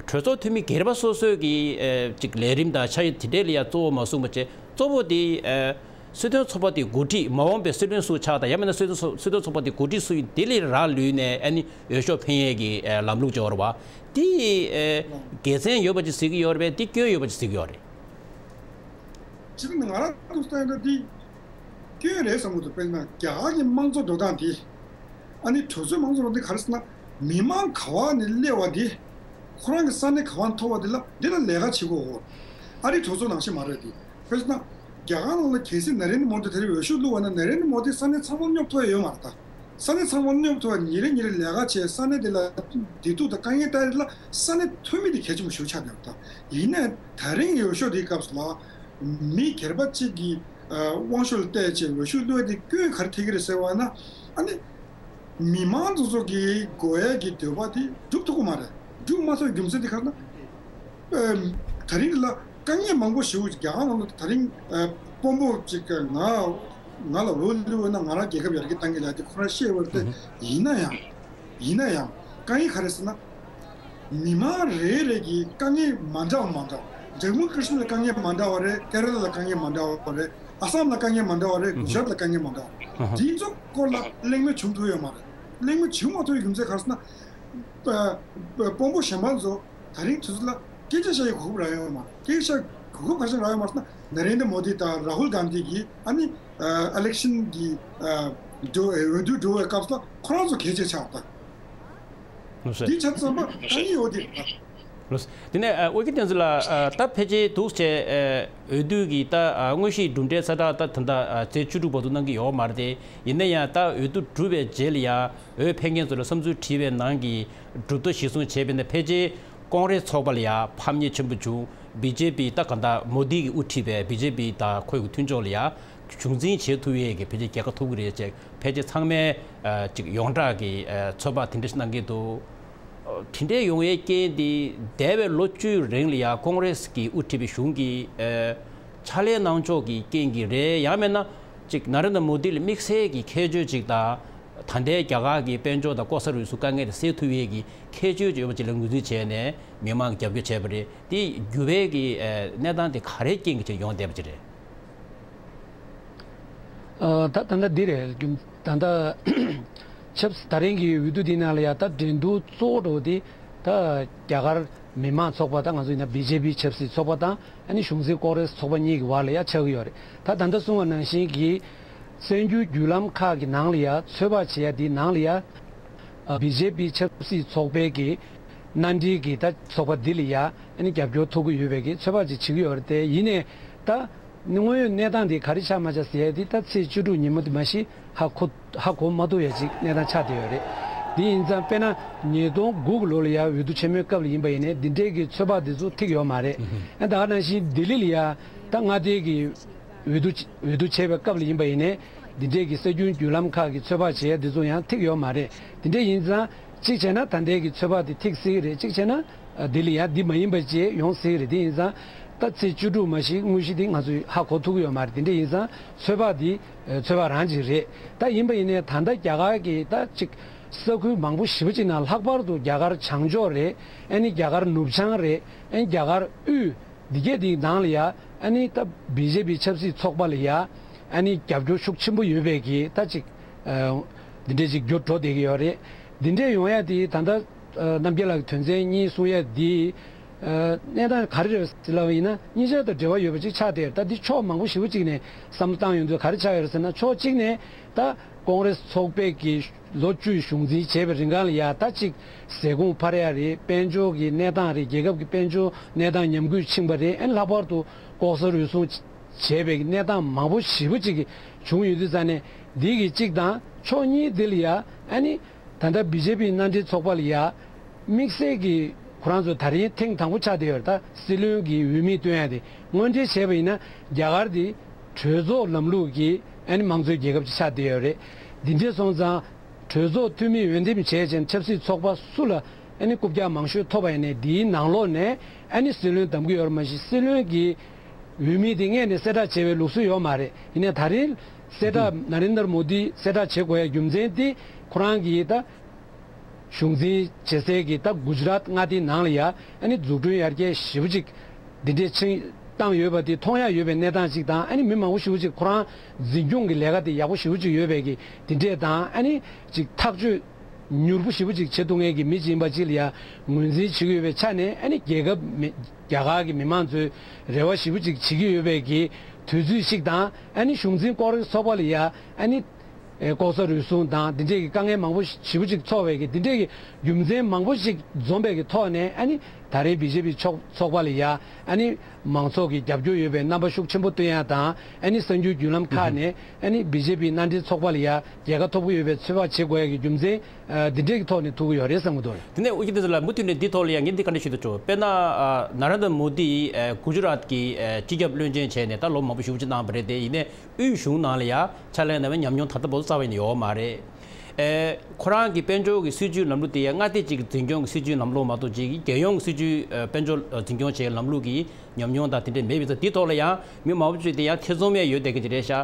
གྲོས་ཚོགས་འཐུས་མི་སྒེར་པ་སོ་སོའི་གི་ཨ་ཅིག་ལས་རིམ་དང་ཆ་ཡི་དེ་འདྲས་ལ་ཡ་གཙོ་བོ་མ་བཟུང་བ་བྱས་གཙོ་བོ་དེ་ཨ་སྲིད་དོན་ཚོགས་པ་དེ་འགོ་ཁྲིད་མ་འོངས་པའི་སྲིད་བློན་སུ་ཆགས་དང་ཡང་མིན་ན་སྲིད་དོན་ཚོགས་སྲིད་དོན་ཚོགས་པ་དེ་འགོ་ཁྲིད་སུ་ཡིན་དེ་ལ་རག་ལུས་ནས་ཨ་ནི་འོས་ཤོག་འཕེན་ཡས་ཀྱི་ཨ་ལམ་ལུགས་ཅིག་ཡོད་རེད་བ། དེ་ཨ་དགེ་མཚན་ཡོད་པ་ཅིག་གཟིགས་ཀྱི་ཡོད་རེད་པས། དེ་སྐྱོན་ཡོད་པ་ཅིག་གཟིགས་ཀྱི་ཡོད་རེད། སྤྱིར་ང་རང་ཐུགས་བསམ་ཡིན་ན་འདི་སྐྱོན་རེད་བསམ་གྱི་འདུག་དཔེར་ན་རྒྱ་གར་གྱི་དམངས་གཙོ་འགྲོ་སྟངས་འདི་ཨ་ནི་གྲོས་ཚོགས་དམངས་གཙོ་འགྲོ་འདི་ག་རེ་ཟེར་ན་མི་མང་ག་བ་ནས་སླེབས་པ་འདི་ཁོ་རང་གི་ས་གནས་ག་བ་ཐོབ་པ་འདི་ལ་འདི་ལ་ལས་ཀ་བྱེད་དགོས་འོ། ཨ་རི་གྲོས་ཚོགས་ནང་བཞིན་མ་རེད་འདི། དཔེར་ན་རྒྱ་གར་ནང་ལ་གལ་སྲིད་ན་རེན་དྲ་མོ་དི་དེ་རིང་འོས་ཤོག་བླུགས་པ་ན་ན་རེན་དྲ་མོ་དི་ས་གནས་ཚང་མ་སྙོབ་ཐུབ་ཡ་ཡོད་མ་རེད་ད། ས་གནས་ཚང་མ་སྙོབ་ཐུབ་པ་ཉིན་རེ་ཉིན་རེ་ལས་ཀ་བྱས་ས་གནས་དེ་ལ་བདེ་སྡུག་དང་དཀའ་ངལ་ལྟ་ཡ་ལ་ས་གནས་འཐུས་མི་དེ་གལ་ཆེན་པོ་ཞིག་ཆགས་བསྡད་པ་དང་ཡིན་ནའི་ད་རིང་འོས་ཤོག་དེའི་སྐབས་སུ་ལ་མི་སྒེར་པ་གཅིག་གི་དབང་ཤུགས་ལ་བལྟས་བྱས་འོས་ཤོག་བླུགས་ཡ་དེ་སྐྱོན་ག་རེ་ཐེབས་ཀྱི་རེད་ཟེར་བ་ན་ཨ་ནི་མི་མང་ཚོ་ཚོ་གི་དགོས་ཡ་གི་འདོད་པ་དེ་སྒྲུབ་ཐུབ་ཀྱི་མ་རེད། སྒྲུབ་མ་ཐུབ་རྒྱུ་མཚན་དེ་ག་རེ་ན། ཨ་ད་རིང་ལ་དཀའ་ངལ་མང་པོ་ཞིག་རྒྱ་གར་ནང་ལ་ད་རིང་ཨ་དཔོན་པོ་གཅིག་གིས་ང་ང་ལ་འོས་བླུགས་ན་ང་རང་རྒྱལ་ཁབ་ཡར་རྒྱས་གཏང་གི་ལབ་དེ་ཁོ་རང་བཤད་པ་རེད་དེ། ཡིན་ན་ཡང་ཡིན་ན་ཡང་དཀའ་ངལ་ག་རེ་ཟེར་ན། མི་མང་རེ་རེ་གི་དཀའ་ངལ་མ་འདྲ་བ་མ་འདྲ་བ། ཇམ་མུ་ཀ་ཤི་མིར་ལ་དཀའ་ངལ་མ་འདྲ་བ་རེད། ཀེ་ར་ལ་ལ་དཀའ་ངལ་མ་འདྲ་བ་རེད། ཨ་སམ་ལ་དཀའ་ངལ་མ་འདྲ་བ་རེད། གུ་ཇ་རཱཏ་ལ་དཀའ་ངལ་མ་འདྲ་བ་རེད། དེ་ཚོ་སྐོར་ལ་གླེང་མོལ་བྱུང་ཐུབ་ཡོད་མ་རེད། གླེང་མོལ་བྱུང་མ་ཐུབ་ཡོད་རྒྱུ་མཚན་ག་རེ་ཟེར་ན། ཨ་དཔོན་པོ་གཞན་པ་ཚོ་ད་རིང་དུས་ཚོད་ལ་སྐད་ཆ་བཤད་ཡའི་གོ་སྐབས་རག་ཡོད་མ་རེད། སྐད་ཆ་གོ་སྐབས་ག་རེ་རག་ཡོད་མ་རེད་ཟེར་ན་ན་རེན་དྲ་མོ་དི་དང་རཱ་ཧུལ་གྷན་དྷི་གིས་ཨ་ནི་ཨ་ཨི་ལེག་ཤན་གྱི་ཨ་འགྲོ་འོས་བསྡུ་འགྲོ་བའི་སྐབས་སུ་ཁོ་རང་ཚོ་གལ་ཆེ་ཆགས་པ་དང་། ལགས་སོ། འདི་ཆ་ཚང་མ་ཨ་ནི་འོ་དེ་རེད། ལགས་སོ། དེ་ནས་ཨ་ཨོ་རྒྱན་བསྟན་འཛིན་ལགས། ཨ་ད་ཕལ་ཆེར་འདུག་བྱས་ཨ་འོས་བསྡུ་གི་ད་ཨ་དངོས་གཞིའི་གྲུབ་འབྲས་གསལ་བསྒྲགས་ད་ད་ལྟ་ཨ་ཚེས་བཅུ་དྲུག་བར་དུ་གནང་གི་ཡོད་མ་རེད་དེ། ཡིན་ན་ཡང་ད་འོས་བསྡུ་གྲུབ་པའི་རྗེས་ལ་ཡ་འོས་འཕེན་མཁན་ཚོ་ལ་བསམ་ཚུལ་དྲིས་པའི་ནང་གི་གྲུབ་ཐོབ་གཞིར་བཟུང་བྱས་པ་ཡིན་ན་ཕལ་ཆེར་ཀོང་རེས་ཚོགས་པ་ལ་ཡ་ཕམ་ཉེས་ཆེན་པོ་བྱུང་། བི་ཇེ་པི་ད་ག་ད་མོ་དི་གིས་དབུ་ཁྲིད་པའི་བི་ཇེ་པི་དང་ཁོའི་མཐུན་ཕྱོགས་ལ་ཡ་གཞུང་འཛིན་བྱེད་ཐུབ་ཡས་ཀྱི་ཕལ་ཆེར་རྒྱལ་ཁ་ཐོབ་ཀྱི་རེད་ཅེས་ཕལ་ཆེར་ཚང་མས་ཨ་ཅིག་ཡོངས་གྲགས་ཀྱི་ཨ་ཚོད་དཔག་དེ་འདྲ་ཞིག་གནང་གི་འདུག་དེ་འདྲའི་ཡོང་བའི་རྐྱེན་དེ་འདས་པའི་ལོ་བཅུའི་རིང་ལ་ཡང་ཀོང་རེས་ཀྱིས་དབུ་ཁྲིད་པའི་གཞུང་གིས་ཨ་ཕྱག་ལས་གནང་ཕྱོགས་ཀྱི་རྐྱེན་གྱིས་རེད། ཡང་མིན་ན་ཅིག་ན་རེན་དྲ་མོ་དི་ལ་དམིགས་བསལ་གྱི་ཁྱད་ཆོས་ཅིག་དང་ད་ལྟའི་རྒྱ་གར་གྱི་དཔལ་འབྱོར་དང་ལྐོག་ཟ་རུལ་སུངས་དཀའ་ངལ་དེ་སེལ་ཐུབ་ཡས་ཀྱི་ཁྱད་ཆོས་ཅིག་ཡོད་པ་ཅིག་ལ་ངོས་འཛིན་བྱས་ནས་མི་མང་གིས་རྒྱབ་སྐྱོར་བྱས་པ་རེད། དེ་འགྱུར་བའི་གི་ཨ་གནས་སྟངས་དེ་ག་རེའི་རྐྱེན་གྱིས་ཅིག་ཡོང་བསྡད་པ་ཅིག་རེད། ཨ་ད་ད་ལྟ་འདི་རེད། རྒྱུ་ད་ལྟ་ཆབ་སྲིད་ད་རིང་གི་འོས་བསྡུ་འདི་ནང་ལ་ཡ་ད་འགྲན་བསྡུར་གཙོ་བོ་འགྲོ་བ་འདི་ད་རྒྱ་གར་མི་མང་ཚོགས་པ་དང་ང་ཚོ་ཡིན་ན་བི་ཇེ་པི་ཆབ་སྲིད་ཚོགས་པ་དང་ཨ་ནི་གཞུང་འཛིན་ཀོང་རེས་ཚོགས་པ་གཉིས་ཀྱི་བར་ལ་ཡ་ཆགས་ཀྱི་ཡོད་རེད། ད་ད་ལྟ་གསུངས་པ་ནང་བཞིན་གྱི་གསར་འགྱུར་བརྒྱུད་ལམ་ཁག་གི་ནང་ལ་ཡ་ཚོད་དཔག་བྱེད་ཡ་འདི་ནང་ལ་ཡ་ཨ་བི་ཇེ་པི་ཆབ་སྲིད་ཚོགས་པའི་གི་མནའ་འབྲེལ་གྱི་ད་ཚོགས་པ་འདི་ལ་ཡ་ཨ་ནི་རྒྱབ་སྐྱོར་ཐོབ་ཀྱི་ཡོད་པའི་གི་ཚོད་དཔག་ཅིག་བྱེད་ཀྱི་ཡོད་རེད། དེ་ཡིན་ནའི་ད། དངོས་ཡོད་གནས་སྟངས་འདི་ག་རེ་ཆགས་མ་ཆགས་ཟེར་ཡ་འདི་ད་ཚེས་བཅུ་དྲུག་ཉིན་མོ་འདི་མ་གཞི་ཧ་གོ་ཧ་གོ་མ་ཐུབ་ཡ་ཅིག་གནས་སྟངས་ཆགས་བསྡད་ཡོད་རེད། འདི་ཡིན་ཙང་དཔེར་ན་ཉིས་སྟོང་དགུ་གི་ལོ་ལ་ཡ་འོས་བསྡུ་ཆེན་མོའི་སྐབས་ལ་ཡིན་པ་ཡིན་ནའི་འདི་འདྲའི་གི་ཚོད་དཔག་འདི་ཚོ་ཐིག་ཡོད་མ་རེད། ཨ་ད་ག་ནང་བཞིན་ལྡི་ལི་ལ་ཡ་ད་མངའ་སྡེ་གི་འོས་བསྡུ་འོས་བསྡུ་བྱས་པའི་སྐབས་ལ་ཡིན་པ་ཡིན་ནའི་འདི་འདྲའི་གི་གསར་འགྱུར་བརྒྱུད་ལམ་ཁག་གི་ཚོད་དཔག་བྱེད་ཡ་འདི་ཚོ་ཡང་ཐིག་ཡོད་མ་རེད། འདི་འདྲ་ཡིན་ཙང་གཅིག་བྱས་ན་ད་ལྟའི་གི་ཚོད་དཔག་འདི་ཐིག་སྲིད་ཀྱི་རེད། གཅིག་བྱས་ན་ཨ་འདི་ལ་ཡ་འདི་མ་ཡིན་པ་ཅིག་ཡོང་སྲིད་ཀྱི་རེད། དེ་ཡིན་ཙང་ ད་ཚེས་བཅུ་དྲུག་མ་གཞི་དངོས་གཞི་འདི་ང་ཚོས་ཧ་གོ་ཐུབ་ཀྱི་ཡོད་མ་རེད། དེ་འདྲ་ཡིན་ཙང་ཚོད་དཔག་འདི་ཚོད་དཔག་རང་ཅིག་རེད། ད་ཡིན་པ་ཡིན་ནའི་ད་ལྟ་རྒྱ་གར་གྱི་ད་ཅིག་ས་ཁུལ་མང་པོ་ཞེ་པོ་ཅིག་ནང་ལྷག་པར་དུ་རྒྱ་གར་བྱང་ཕྱོགས་རེད། ཨ་ནི་རྒྱ་གར་ནུབ་བྱང་རེད། ཨ་ནི་རྒྱ་གར་དབུས་འདི་གས་འདི་ནང་ལ་ཡ་ཨ་ནི་ད་བི་ཇེ་པི་ཆབ་སྲིད་ཚོགས་པ་ལ་ཡ་ཨ་ནི་རྒྱབ་སྐྱོར་ཤུགས་ཆེན་པོ་ཡོད་པའི་གི་ད་ཅིག་འདི་འདྲས་ཅིག་འགྱུར་འགྲོ་བསྡད་ཀྱི་ཡོད་རེད། འདི་འདྲས་ཡོང་ཡ་དེ་ད་ལྟ་རྣམ་རྒྱལ་ལགས་ཀྱི་དོན་ཚན་གཉིས་གསུང་ཡ་དེ། གནས་སྟངས་ག་རེ་རེད་ཟེར་ལབ་པ་ཡིན་ན་གཉིས་ཆར་དང་འབྲེལ་བ་ཡོད་པ་ཅིག་ཆགས་བསྡད་ཡོད། ད་འདི་ཕྱོགས་མང་པོ་ཞེ་པོ་ཅིག་ནས་བསམ་བློ་བཏང་ཡོང་དུས་ག་རེ་ཆགས་ཡོད་རེད་ཟེར་ན། ཕྱོགས་གཅིག་ནས་ད་ཀོང་རེས་ཚོགས་པའི་གི་ལོ་བཅུའི་གཞུང་འཛིན་བྱས་པའི་རིང་གང་ལ་ཡ་ད་ཅིག་ཟས་སྐོམ་འཕར་ཡ་རེད། དཔལ་འབྱོར་གྱི་གནས་སྟངས་རེད། རྒྱལ་ཁབ་ཀྱི་དཔལ་འབྱོར་གནས་སྟངས་ཉམས་རྒུད་ཕྱིན་པ་རེད། ཨ་ནི་ལྷག་པར་དུ་ལྐོག་ཟ་རུལ་སུངས་བྱས་པའི་གནས་སྟངས་མང་པོ་ཞེ་པོ་ཅིག་བྱུང་ཡོད་དུས་ཙང་ནས་འདི་གི་གཅིག་དང་ཕྱོགས་གཉིས་འདི་ལ་ཡ་ཨ་ནི། ད་ལྟ་བི་ཇེ་པི་མནའ་འབྲེལ་ཚོགས་པ་ལ་ཡ་དམིགས་བསལ་གྱི་ཁོ་རང་ཚོ་ད་རིང་ཐེངས་དང་པོ་ཆགས་བསྡད་ཡོད་རེད། ད་སྲིད་བློན་གྱི་འོས་མི་བཏོན་ཡ་དེ་དངོས་འབྲེལ་བྱས་པ་ཡིན་ན་རྒྱ་གར་དེ་གྲོས་ཚོགས་ལམ་ལུགས་ཀྱི་ཨ་ནི་དམངས་གཙོའི་རྒྱལ་ཁབ་ཅིག་ཆགས་བསྡད་ཡོད་རེད། འདི་འདྲས་སོང་ཙང་གྲོས་ཚོགས་འཐུས་མི་འོས་འདེམས་བྱས་ཅིང་ཆབ་སྲིད་ཚོགས་པ་སུ་ལ་ཨ་ནི་རྐུབ་བཀྱག་མང་ཤོས་ཐོབ་པ་ཡིན་ནའི་འདིའི་ནང་ལོགས་ནས་ཨ་ནི་སྲིད་བློན་བདམས་ཀྱི་ཡོད་རེད། མ་གཞི་སྲིད་བློན་གྱི་འོས་མི་དེ་སྔས་ནས་གསལ་བསྒྲགས་བྱས་པའི་ལུགས་སྲོལ་ཡོད་མ་རེད། ཡིན་ནའི་ད་རིང་གསལ་བསྒྲགས་ནཱ་རེན་དར་མོ་དི་གསལ་བསྒྲགས་བྱེད་དགོས་ཡ་རྒྱུ་མཚན་དེ་ཁོ་རང་གིས་ད་གཞུང་འཛིན་བྱེད་སའི་གི་ད་གུ་ཇི་རཱཏ་མངའ་སྡེའི་ནང་ལ་ཡ་ཨ་ནི་འཛུགས་སྐྲུན་ཡར་རྒྱས་ཞེ་པོ་ཅིག་འདི་འདྲས་ཕྱིན་བཏང་ཡོད་པ་དེ་མཐོང་ཡ་ཡོད་པའི་གནས་སྟངས་ཅིག་དང་། ཨ་ནི་མི་མང་པོ་ཞེ་པོ་ཅིག་ཁོ་རང་འཛིན་སྐྱོང་གི་ལས་ཀ་དེ་ཡག་པོ་ཞེ་པོ་ཅིག་ཡོད་པའི་གི་དེ་འདྲས་དང་། ཨ་ནི་ཅིག་ཐག་གཅོད་མྱུར་པོ་ཞེ་པོ་ཅིག་བྱེད་ཐུབ་མཁན་གྱི་མི་ཅིག་ཡིན་པ་ཅིག་ལ་ཡ་ངོས་འཛིན་བྱེད་ཀྱི་ཡོད་པའི་ཆ་ནས། ཨ་ནི་རྒྱལ་ཁབ་མི་རྒྱ་གར་གྱི་མི་མང་ཚོས་རེ་བ་ཞེ་པོ་ཅིག་བྱེད་ཀྱི་ཡོད་པའི་གི་དུས་ཚོད་ཅིག་དང་། ཨ་ནི་གཞུང་འཛིན་ཀོང་རེས་ཚོགས་པ་ལ་ཡ་ཨ་ནི་ལྐོག་ཟ་རུལ་སུངས་དང་འདི་འདྲས་ཀྱི་དཀའ་ངལ་མང་པོ་ཞེ་པོ་ཅིག་ཚོགས་པའི་གི་འདི་འདྲས་ཀྱི་རྒྱུ་མཚན་མང་པོ་ཞིག་འཛོམས་པའི་གི་ཐོག་ནས། ཨ་ནི་ད་རེས་བི་ཇེ་པི་ཚོགས་ཚོགས་པ་ལ་ཡ་ཨ་ནི་མང་ཚོགས་ཀྱི་རྒྱབ་སྐྱོར་ཡོད་པའི་རྣམ་པ་ཤུགས་ཆེན་པོ་སྟོན་ཡ་དང་། ཨ་ནི་གསར་འགྱུར་བརྒྱུད་ལམ་ཁག་ནས་ཨ་ནི་བི་ཇེ་པི་མནའ་འབྲེལ་ཚོགས་པ་ལ་ཡ་རྒྱལ་ཁ་ཐོབ་ཀྱི་ཡོད་པའི་ཚོད་དཔག་བྱེད་དགོས་ཡ་གི་རྒྱུ་མཚན་འདི་འདྲས་ཀྱི་ཐོག་ནས་ཐུག་གི་ཡོད་རེད་བསམ་གྱི་འདུག་དེ་ནས་ཨོ་རྒྱན་བསྟན་འཛིན་ལགས། མུ་མཐུད་ནས་འདི་ཐོག་ལ་ཡང་ངས་འདི་བཀའ་འདྲི་ཞུ་འདོད་བྱུང་། དཔེར་ན་ཨ་ནཱ་རེན་དར་མོ་དི་ཨ་གུ་ཇི་རཱཏ་གི་ཨ་སྤྱི་ཁྱབ་བློན་ཆེན་བྱས་ནས་ད་ལོ་མང་པོ་ཞེ་པོ་ཅིག་གནང་བ་རེད། དེ་ཡིན་ནའི་དབུས་གཞུང་ནང་ལ་ཡ་ཕྱག་ལས་གནང་བའི་ཉམས་མྱོང་ད་ལྟ་བར་དུ་རྩ་བ་ནས་ཡོད་མ་རེད། ཨེ་ཁོ་རང་གི་དཔལ་འབྱོར་གྱི་སྲིད་ཇུས་ལམ་ལུགས་དེ་ཡང་མངའ་སྡེ་གཅིག་གི་འཛིན་སྐྱོང་གི་སྲིད་ཇུས་ལམ་ལུགས་མ་གཏོགས་ཅིག་རྒྱལ་ཡོངས་ཀྱི་སྲིད་ཇུས་ཨ་དཔལ་འབྱོར་ཨ་འཛིན་སྐྱོང་བྱེད་ལམ་ལུགས་ཀྱི་ཉམས་མྱོང་དང་དེ་འདྲས་མེད་པའི་ཚེ། འདི་ཐོག་ལ་ཡང་མི་མང་པོ་ཅིག་དེ་ཡང་ཐེ་ཚོམ་ཡང་ཡོད་བསྡད་མཁན་ཅིག་རེད་ཤག་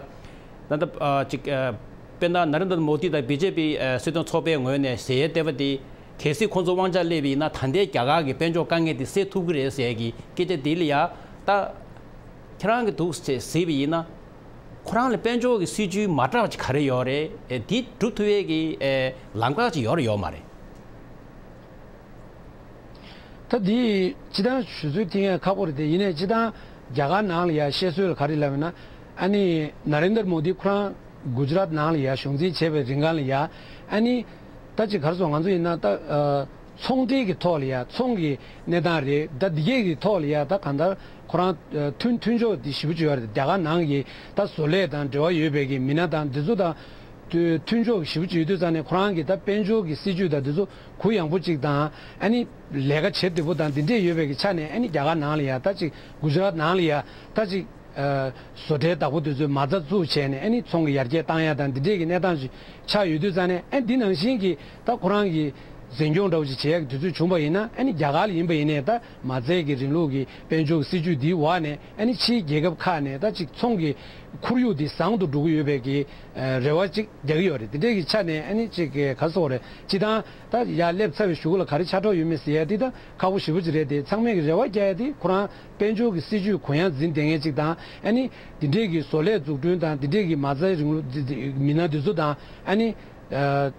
ད་ལྟ་ཨ་ཅིག་ཨ་དཔེར་ན་ནཱ་རེན་དར་མོ་དི་དང་བི་ཇེ་པི་ཨ་སྲིད་དོན་ཚོགས་པའི་ངོས་ནས་ཟེར་ཡས་བལྟས་པ་དེ། གལ་སྲིད་ཁོང་ཚོ་དབང་ཆ་སླེབས་པ་ཡིན་ན་ད་ལྟའི་རྒྱ་གར་གྱི་དཔལ་འབྱོར་དཀའ་ངལ་དེ་སེལ་ཐུབ་ཀྱི་རེད་ཟེར་ཡས་ཀྱི་སྐད་ཆ་དེ་ལ་ཡ་ད་ཁྱེད་རང་གིས་འདུག་ཟེར་ཟེར་བ་ཡིན་ན། ཁོ་རང་ལ་དཔལ་འབྱོར་གྱི་སྲིད་ཇུས་མ་འདྲ་བ་ཅིག་ག་རེ་ཡོད་རེད། ཨེ་འདི་སྒྲུབ་ཐུབ་ཡས་ཀྱི་ཨེ་ལམ་ཁ་ཅིག་ཡོད་རེད་ཡོད་མ་རེད། ད་འདི་སྤྱིར་བཏང་ཞུ་ཚོད་ཐིག་ཡས་ཁག་པོ་རེད་དེ། ཡིན་ནའི་སྤྱིར་བཏང་རྒྱ་གར་ནང་ལ་ཡ་བཤད་སྲོལ་ལ་ག་རེ་ལབ་ཡོད་ན། ཨ་ནི་ནཱ་རེན་དར་མོ་དི་ཁོ་རང་གུ་ཇི་རཱཏ་ནང་ལ་ཡ་གཞུང་འཛིན་བྱས་པའི་རིང་གང་ལ་ཡ་ཨ་ནི་ད་ཅིག་ག་རེ་ཟེར། ང་ཚོ་ཡིན་ན་ད་ཨ་ཚོང་འབྲེལ་གྱི་ཐོག་ལ་ཡ་ཚོང་གི་གནས་སྟངས་རེད། ད་འདི་གས་ཀྱི་ཐོག་ལ་ཡ་ད་གང་ལྟར་ཁོ་རང་ཨ་མཐུན་མཐུན་ཕྱོགས་འདི་ཞེ་པོ་ཅིག་ཡོད་རེད། རྒྱ་གར་ནང་གི་ད་བཟོ་ལས་དང་འབྲེལ་བ་ཡོད་པའི་གི་མི་སྣ་དང་འདི་ཚོ་དང་མཐུན་ཕྱོགས་ཞེ་པོ་ཅིག་ཡོད་དུས་ཙང་ནས། ཁོ་རང་གི་ད་དཔལ་འབྱོར་གྱི་སྲིད་ཇུས་དང་འདི་ཚོ་གུ་ཡངས་པོ་ཅིག་དང་། ཨ་ནི་ལས་ཀ་བྱེད་བདེ་པོ་དང་འདི་འདྲས་ཡོད་པའི་གི་ཆ་ནས། ཨ་ནི་རྒྱ་གར་ནང་ལ་ཡ་ད་ཅིག་གུ་ཇི་རཱཏ་ནང་ལ་ཡ་ད་ཅིག་ཨ་བཟོ་གྲྭའི་བདག་པོ་དེ་ཚོས་མ་རྩ་བཙུགས་བྱས་ནས། ཨ་ནི་ཚོང་གི་ཡར་རྒྱས་བཏང་ཡ་དང་འདི་འདྲས་ཀྱི་གནས་སྟངས་ཤིག་ཆགས་ཡོད་དུས་ཙང་ནས། ཨ་འདི་ནང་བཞིན་གྱི་ད་ཁོ་རང་གི་འཛིན་སྐྱོང་འདྲ་བོ་ཞིག་བྱེད་ཡག་གི་དུས་ཚོད་བྱུང་བ་ཡིན་ན། ཨ་ནི་རྒྱ་གར་ལ་ཡིན་པ་ཡིན་ནའི་ད་མ་རྩའི་གི་རིང་ལུགས་ཀྱི་དཔལ་འབྱོར་གྱི་སྲིད་ཇུས་འདིའི་འོག་ནས། ཨ་ནི་ཕྱིའི་རྒྱལ་ཁབ་ཁག་ནས་ད་ཅིག་ཚོང་གི་ཁོར་ཡུག་འདི་བཟང་དུ་འགྲོ་གི་ཡོད་པའི་གི་ཨ་རེ་བ་ཅིག་རྒྱག་གི་ཡོད་རེད། དེ་འདྲས་ཀྱི་ཆ་ནས་ཨ་ནི་ཅིག་ག་རེ་ཟེར་དགོས་རེད། སྤྱིར་བཏང་ད་ཡར་སླེབས་ཚར་བའི་གཞུག་ལ་ག་རེ་ཆགས་འགྲོ་ཡོད་མེད་ཟེར་ཡ་དེ་ད་ཁག་པོ་ཞེ་པོ་ཅིག་རེད་དེ། ཚང་མས་ཀྱི་རེ་བ་རྒྱག་ཡ་དེ་ཁོ་རང་དཔལ་འབྱོར་གྱི་སྲིད་ཇུས་གུ་ཡངས་འཛིན་བསྡད་མཁན་ཅིག་དང་། ཨ་ནི་འདི་འདྲས་ཀྱི་བཟོ་ལས་འཛུགས་སྐྲུན་དང་འདི་འདྲས་ཀྱི་མ་རྩའི་རིང་ལུགས་འདི་འདི་མི་སྣ་འདི་ཚོ་དང་། ཨ་ནི་ཨ་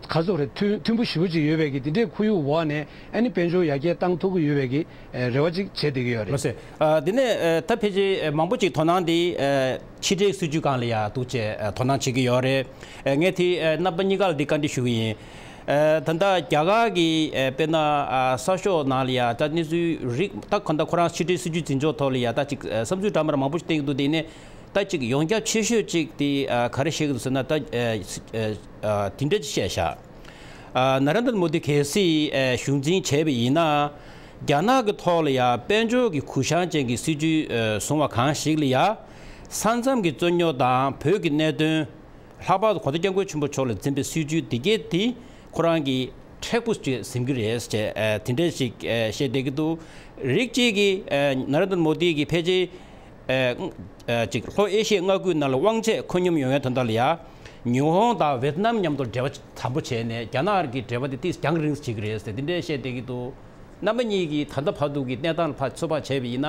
ག་རེ་ཟེར་དགོས་རེད། མཐུན་མཐུན་པོ་ཞེ་པོ་ཅིག་ཡོད་པའི་གི་འདི་འདྲས་ཁོར་ཡུག་འོག་ནས། ཨ་ནི་དཔལ་འབྱོར་ཡར་རྒྱས་བཏང་ཐུབ་ཀྱི་ཡོད་པའི་གི་ཨ་རེ་བ་ཅིག་བྱས་བསྡད་ཀྱི་ཡོད་རེད། ལགས་སོ། ཨ་འདི་ནས་ཨ་ད་ཕལ་ཆེར་ཨ་མང་པོ་ཅིག་དོ་སྣང་འདི་ཨ་ཕྱི་འབྲེལ་སྲིད་ཇུས་སྒང་ལ་ཡ་འདུག་ཅེས་ཨ་དོ་སྣང་བྱེད་ཀྱི་ཡོད་རེད། ཨ་ངས་དེ་ཨ་རྣམ་པ་གཉིས་ཀ་ལ་འདི་བཀའ་འདྲི་ཞུ་གི་ཡིན། ཨ་ད་ལྟ་རྒྱ་གར་གྱི་ཨ་དཔེར་ན་ཨ་གསར་ཤོག་ནང་ལ་ཡ་ད་གནས་ཚུལ་རིགས་ད་གང་ལྟར་ཁོ་རང་ཕྱི་འབྲེལ་སྲིད་ཇུས་འཛིན་ཕྱོགས་ཐོག་ལ་ཡ་ད་ཅིག་ཨ་བསམ་ཚུལ་འདྲ་མི་འདྲ་མང་པོ་ཞིག་བསྟན་གྱི་འདུག་དེ་ནས་ད་ཅིག་ཡོངས་ཁྱབ་ཆེ་ཤོས་ཅིག་དེ་ཨ་ག་རེ་བཤད་ཀྱི་འདུག་ཟེར་ན། ད་ཨ་ཨ་དེ་འདྲ་ཅིག་བཤད་ཤག་ཨ་ནཱ་རེན་དར་མོ་དི་གལ་སྲིད་ཨ་གཞུང་འཛིན་བྱས་པ་ཡིན་ན། རྒྱ་ནག་གི་ཐོག་ལ་ཡ་དཔལ་འབྱོར་གྱི་གུ་བཤངས་ཅན་གྱི་སྲིད་ཇུས་ཨ་བཟུང་བ་གང་ཞིག་ལ་ཡ། ས་མཚམས་ཀྱི་རྩོད་རྙོག་དང་བོད་ཀྱི་གནད་དོན། ལྷག་པར་དུ་གོང་ས་སྐྱབས་མགོན་ཆེན་པོ་མཆོག་ལ་འཛིན་པའི་སྲིད་ཇུས་འདི་གས་དེ་ཁོ་རང་གི་ མཁྲེགས་པོ་ཅིག་འཛིན་གྱི་རེད་ཅེས་དེ་འདྲ་ཞིག་བཤད་བསྡད་ཀྱི་འདུག་རིགས་གཅིག་གིས་ནཱ་རེན་དྲ་མོ་དི་གིས་ཕལ་ཆེར་ཅིག་ལྷོ་ཨེ་ཤི་ཡའི་མངའ་ཁུལ་ནང་ལ་དབང་ཚད་ཁོད་སྙོམས་ཡོང་ཡའི་དོན་དག་ལ་ཡ། ཉི་ཧོང་དང་ཝེ་ཏི་ནམ་མཉམ་དུ་འབྲེལ་བ་དམ་པོ་བྱས་ནས་རྒྱ་ནག་གི་འབྲེལ་བ་དེ་ཏིས་རྒྱང་རིང་བྱེད་ཀྱི་རེད་ཟེར་དེ་འདྲའི་བཤད་བསྡད་ཀྱི་འདུག་རྣམ་པ་གཉིས་ཀྱིས་ད་ལྟ་བར་དུ་གི་གནས་སྟངས་ལ་ཕར་ཚོད་དཔག་བྱས་པ་ཡིན་ན།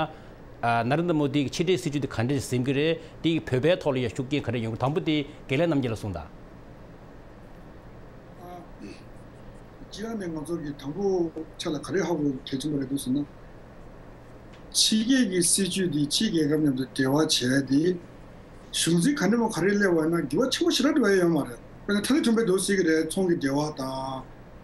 ནཱ་རེན་དྲ་མོ་དི་གི་ཕྱི་འབྲེལ་སྲིད་ཇུས་དེ་ག་འདྲས་འཛིན་གྱི་རེད། དེ་ཡིས་བོད་པའི་ཐོག་ལ་ཡང་ཤུགས་རྐྱེན་ག་རེ་ཡོང་གི། དང་པོ་དེ་དགེ་ལེགས་རྣམ་རྒྱལ་ལ་གསུངས་དང་། སྤྱིར་ནས་ང་ཚོ་གི་དང་པོ་ཆ་ལ་ག་རེ་ཧ་གོ་གལ་ཆེན་པོ་རེད་འདུག་ཟེར་ན། ཕྱི་རྒྱལ་གྱི་སྲིད་ཇུས་འདི་ཕྱིའི་རྒྱལ་ཁབ་མཉམ་དུ་འབྲེལ་བ་བྱས་ཏེ། གཞུང་འཛིན་ག་འདྲ་མོ་ག་རེ་སླེབས་པ་ན་འགྱུར་བ་ཆེན་པོ་ཞེ་དྲག་འགྲོ་ཡ་ཡོད་མ་རེད། དཔེར་ན་ཐ་ལི་ཐུང་པའི་འདུག་ཟེར་གི་རེད། ཚོང་གི་འབྲེལ་བ་དང་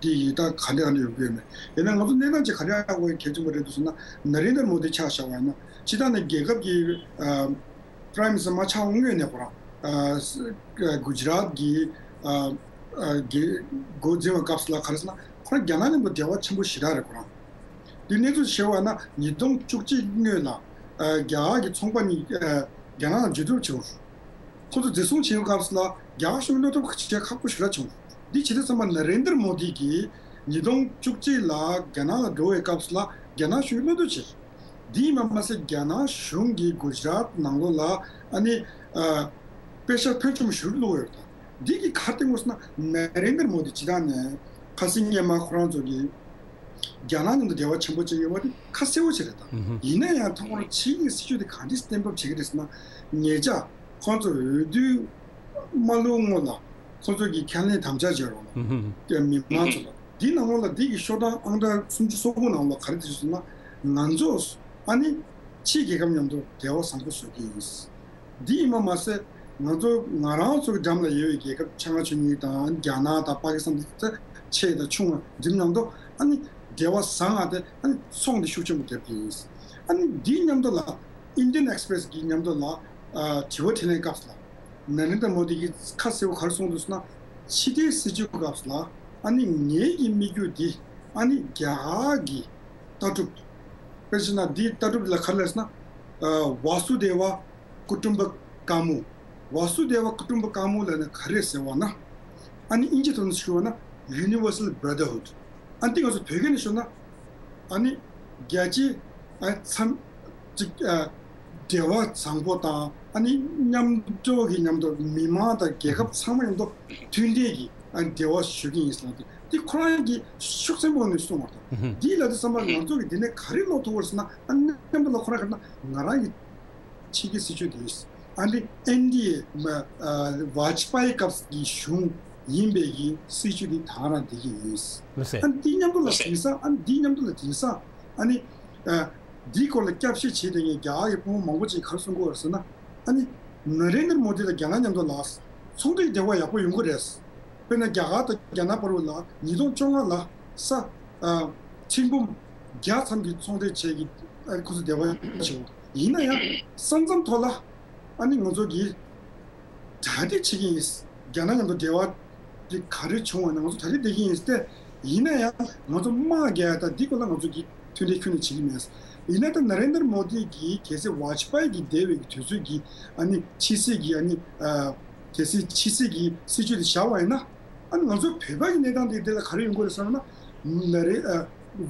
འདི་ཡི་ད་ག་འདྲ་ག་འདྲ་ཡོང་གི་ཡོད་མེད། ཡིན་ན་ང་ཚོ་གནས་སྟངས་ཅིག་ག་རེ་ཧ་གོ་ཡ་གལ་ཆེན་པོ་རེད་འདུག་ཟེར་ན། ནཱ་རེན་དྲ་མོ་དི་ཆ་བཞག་པ་ཡིན་ན་སྤྱིར་བཏང་ནས་རྒྱལ་ཁབ་ཀྱི་ཨ། Prime Minister མ་ཆགས་སྔོན་ནས་ཁོ་རང་ཨ་ས་ཨ་གུ་ཇི་རཱད་ཀྱི་ཨ་ཨ་གི་འགོ་འཛིན་པའི་སྐབས་སུ་ལ་ག་རེ་ཟེར་ན་ཁོ་རང་རྒྱ་ནག་མཉམ་དུ་འབྲེལ་བ་ཆེན་པོ་ཞེ་དྲག་རེད། ཁོ་རང་འདི་གནས་ཚུལ་ཞིག་བྱས་པ་ན་ཉིས་སྟོང་བཅུ་གཅིག་སྔོན་ལ་ཨ་རྒྱ་གར་གྱི་ཚོང་པ་གཉིས་ཨ་རྒྱ་ནག་ལ་འཇུག་སྒྲུབ་བྱས་པ། ཁོ་ཚོ་འཛིན་བཟུང་བྱེད་པའི་སྐབས་སུ་ལ་རྒྱ་གར་གཞུང་གི་བློ་སྟོབས་བྱེད་ཁག་པོ་ཞེ་དྲག་བྱུང་། འདི་བྱེད་དུས་ཙམ་པ་ནཱ་རེན་དྲ་མོ་དི་གིས་ཉིས་སྟོང་བཅུ་གཅིག་ལ་རྒྱ་ནག་ལ་འགྲོ་བའི་སྐབས་སུ་ལ་རྒྱ་ནག་གཞུང་གི་བློ་སྟོབས་བྱེད། འདི་ཡིན་པ་མ་ཟད་རྒྱ་ནག་གཞུང་གིས་གུ་ཇི་རཱད་ནང་ལོགས་ལ་ཨ་ནི་ཨ་པེ་ཤ་ཕོན་ཆུང་ཞུ་བླུགས་ཡོད་དང་། འདི་གི་ག་རེ་བསྟན་དགོས་ཟེར་ན་ནཱ་རེན་དྲ་མོ་དི་སྤྱིར་བཏང་ནས་ཁ་སང་སྔོན་མ་ཁོ་རང་ཚོ་གིས་རྒྱ་ནག་མཉམ་དུ་འབྲེལ་བ་ཆེན་པོ་བྱེད་ཡོད་པ་དེ་ཁ་གསལ་པོ་ཅིག་རེད་དང་། ཡིན་ན་ཡང་ད་ཁོ་རང་ཕྱིའི་སྲིད་ཇུས་དེ་ག་འདྲས་གཏན་འབེབས་བྱེད་ཀྱི་རེད་ཟེར་ན། ཉེ་ཆར་ཁོང་ཚོ་འོས་བསྡུ་མ་ལོག་སྔོན་ལ་ཁོང་ཚོ་གིས་ཁས་ལེན་དམ་བཅའ་བྱས་རོགས་ལ་མི་མང་ཚོ་ལ། འདི་ནང་ལོགས་ལ་འདི་གི་ཤོག་གྲངས་ཨང་གྲངས་སུམ་ཅུ་སོ་དགུ་ནང་ལོགས་ག་རེ་བྲིས་ཟེར་ན། ང་ཚོས་ཨ་ནི་ཕྱིའི་རྒྱལ་ཁབ་མཉམ་དུ་འབྲེལ་བ་བཟང་པོ་བཟོ་གི་ཡིན། འདི་ཡིན་པ་མ་ཟད་ང་ཚོ་ང་རང་ཚོ་གི་འགྲམ་ལ་ཡོད་པའི་རྒྱལ་ཁབ་ཆ་ལྔ་ཆ་གཉིས་དང་རྒྱ་ནག་དང་པ་ཀི་སི་ཐན་དེ་ཚོ་ཆེ་དང་ཆུང་བ་འདི་མཉམ་དུ་ཨ་ནི་འབྲེལ་བ་བཟང་ང་སྟེ་ཨ་ནི་ཚོང་དེ་ཤུགས་ཆེན་པོ་རྒྱབ་ཀྱི་ཡིན། ཨ་ནི་འདིའི་མཉམ་དུ་ལ་Indian Express གི་མཉམ་དུ་ལ་ཨ་དྲི་བ་དྲིས་ལན་སྐབས་སུ་ལ་ནཱ་རེན་དྲ་མོ་དི་གིས་ཁ་གསལ་པོ་ག་རེ་གསུངས་འདུག་ཟེར་ན། ཕྱི་འབྲེལ་སྲིད་ཇུས་སྐབས་སུ་ལ་ཨ་ནི་ངེད་ཀྱི་དམིགས་ཡུལ་འདི་ཨ་ནི་རྒྱ་གར་གྱི་ལྟ་གྲུབ། དཔེར་བྱས་ན་འདིའི་ལྟ་གྲུབ་ལ་ག་རེ་ལབ་ཟེར་ན། ཨ་ཝ་སུ་དེ་ཝ་ཀུ་ཏུམ་པ་ཀ་མོ། ཝ་སུ་དེ་ཝ་ཀུ་ཏུམ་པ་ཀ་མོ་ལབ་ན་ག་རེ་ཟེར་བ་ན། ཨ་ནི་ཨིན་ཇི་ཐོག་ནས་ཞུ་བ་ན་Universal Brotherhood། ཨ་ནི་འདི་ང་ཚོ་བོད་སྐད་ནས་ཞུ་ན། ཨ་ནི་རྒྱལ་སྤྱི་ཨ་འཚམ་ཅིག་ཨ་འབྲེལ་བ་བཟང་པོ་དང་ཨ་ནི་མཉམ་འགྲོགས་ཀྱི་མཉམ་དུ་མི་མང་དང་རྒྱལ་ཁབ་ཚང་མ་མཉམ་དུ་མཐུན་འབྲེལ་གྱི་ཨ་འབྲེལ་བ་ཞུ་གི་ཡིན་ཟེར་ལབ་དུས་འདི་ཁོ་རང་གིས་ཤུགས་ཆེན་པོ་ནས་གསུངས་པ་དང་། འདི་ལབ་དུས་ཙམ་པ་ང་ཚོ་གིས་འདི་ནས་ག་རེ་ཀློག་ཐུབ་པ་རེད་ཟེར་ན། ཨ་ནི་མཉམ་དུ་ལ་ཁོ་རང་ག་ན་ང་རང་གི་ཕྱི་རྒྱལ་སྲིད་ཇུས་དེ་ཨ་ནི་ཨེན་ཌི་ཨེ་མ་ཨ་ཝ་ཇ་པ་ཡི་སྐབས་ཀྱི་གཞུང་ཡིན་པའི་གི་སྲིད་ཇུས་དེ་ད་རང་འདི་གི་ཡིན། ལགས་སེ། ཨ་ནི་འདི་མཉམ་དུ་ལ་དེང་སང་ཨ་ནི་འདི་མཉམ་དུ་ལ་དེང་སང་ཨ་ནི་ཨ་འདིའི་སྐོར་ལ་སྐྱབས་བཤད་བྱེད་དེ་ངས་རྒྱ་གར་གྱི་དཔོན་པོ་མང་པོ་ཅིག་ག་རེ་གསུང་གི་ཡོད་རེད་ཟེར་ན། ཨ་ནི་ནཱ་རེན་དྲ་མོ་དི་དང་རྒྱ་ནག་མཉམ་དུ་ལ་ཚོང་འབྲེལ་འབྲེལ་བ་ཡག་པོ་ཡོང་གི་རེད། དཔེར་ན་རྒྱ་གར་དང་རྒྱ་ནག་བར་དུ་ལ་ཉིས་སྟོང་བཅོ་ལྔ་ལ་ས་ཨ་ཆིག་འབུམ་བརྒྱ་ཙམ་གྱི་ཚོང་འབྲེལ་བྱས་ཀྱི་ཨ་ཁོ་ཚོ་འབྲེལ་བ་བྱས། ཡིན་ན་ཡང་ས་མཚམས་ཐོག་ལ་ཨ་ནི་ང་ཚོ་གིས་གྲ་སྒྲིག་བྱེད་ཀྱི་ཡིན། རྒྱ་ནག་མཉམ་དུ་འབྲེལ་བ་འདི་ག་རེ་བྱུང་བ་ན་ང་ཚོ་གྲ་སྒྲིག་བསྡད་ཀྱི་ཡིན་ཏེ། ཡིན་ན་ཡང་ང་ཚོ་དམག་རྒྱག་ཡ་དང་འདི་སྐོར་ལ་ང་ཚོ་གིས་མཐུན་འབྲེལ་ཁྱོན་ནས་བྱེད་ཀྱི་མེད། ཡིན་ན་ད་ནཱ་རེན་དྲ་མོ་དི་གིས་གལ་སྲིད་ཝ་ཇ་པ་ཡི་གི་འདས་པའི་གི་དུས་ཚོད་ཀྱི་ཨ་ནི་ཕྱི་སྲིད་ཀྱི་ཨ་ནི་ཨ་གལ་སྲིད་ཕྱི་སྲིད་ཀྱི་སྲིད་ཇུས་དེ་བཞག་པ་ཡིན་ན། ཨ་ནི་ང་ཚོ་བོད་པ་གི་གནས་སྟངས་དེ་དེ་ལ་ག་རེ་ཡོང་གི་རེད་ཟེར་ན། ནཱ་རེན་ཨ་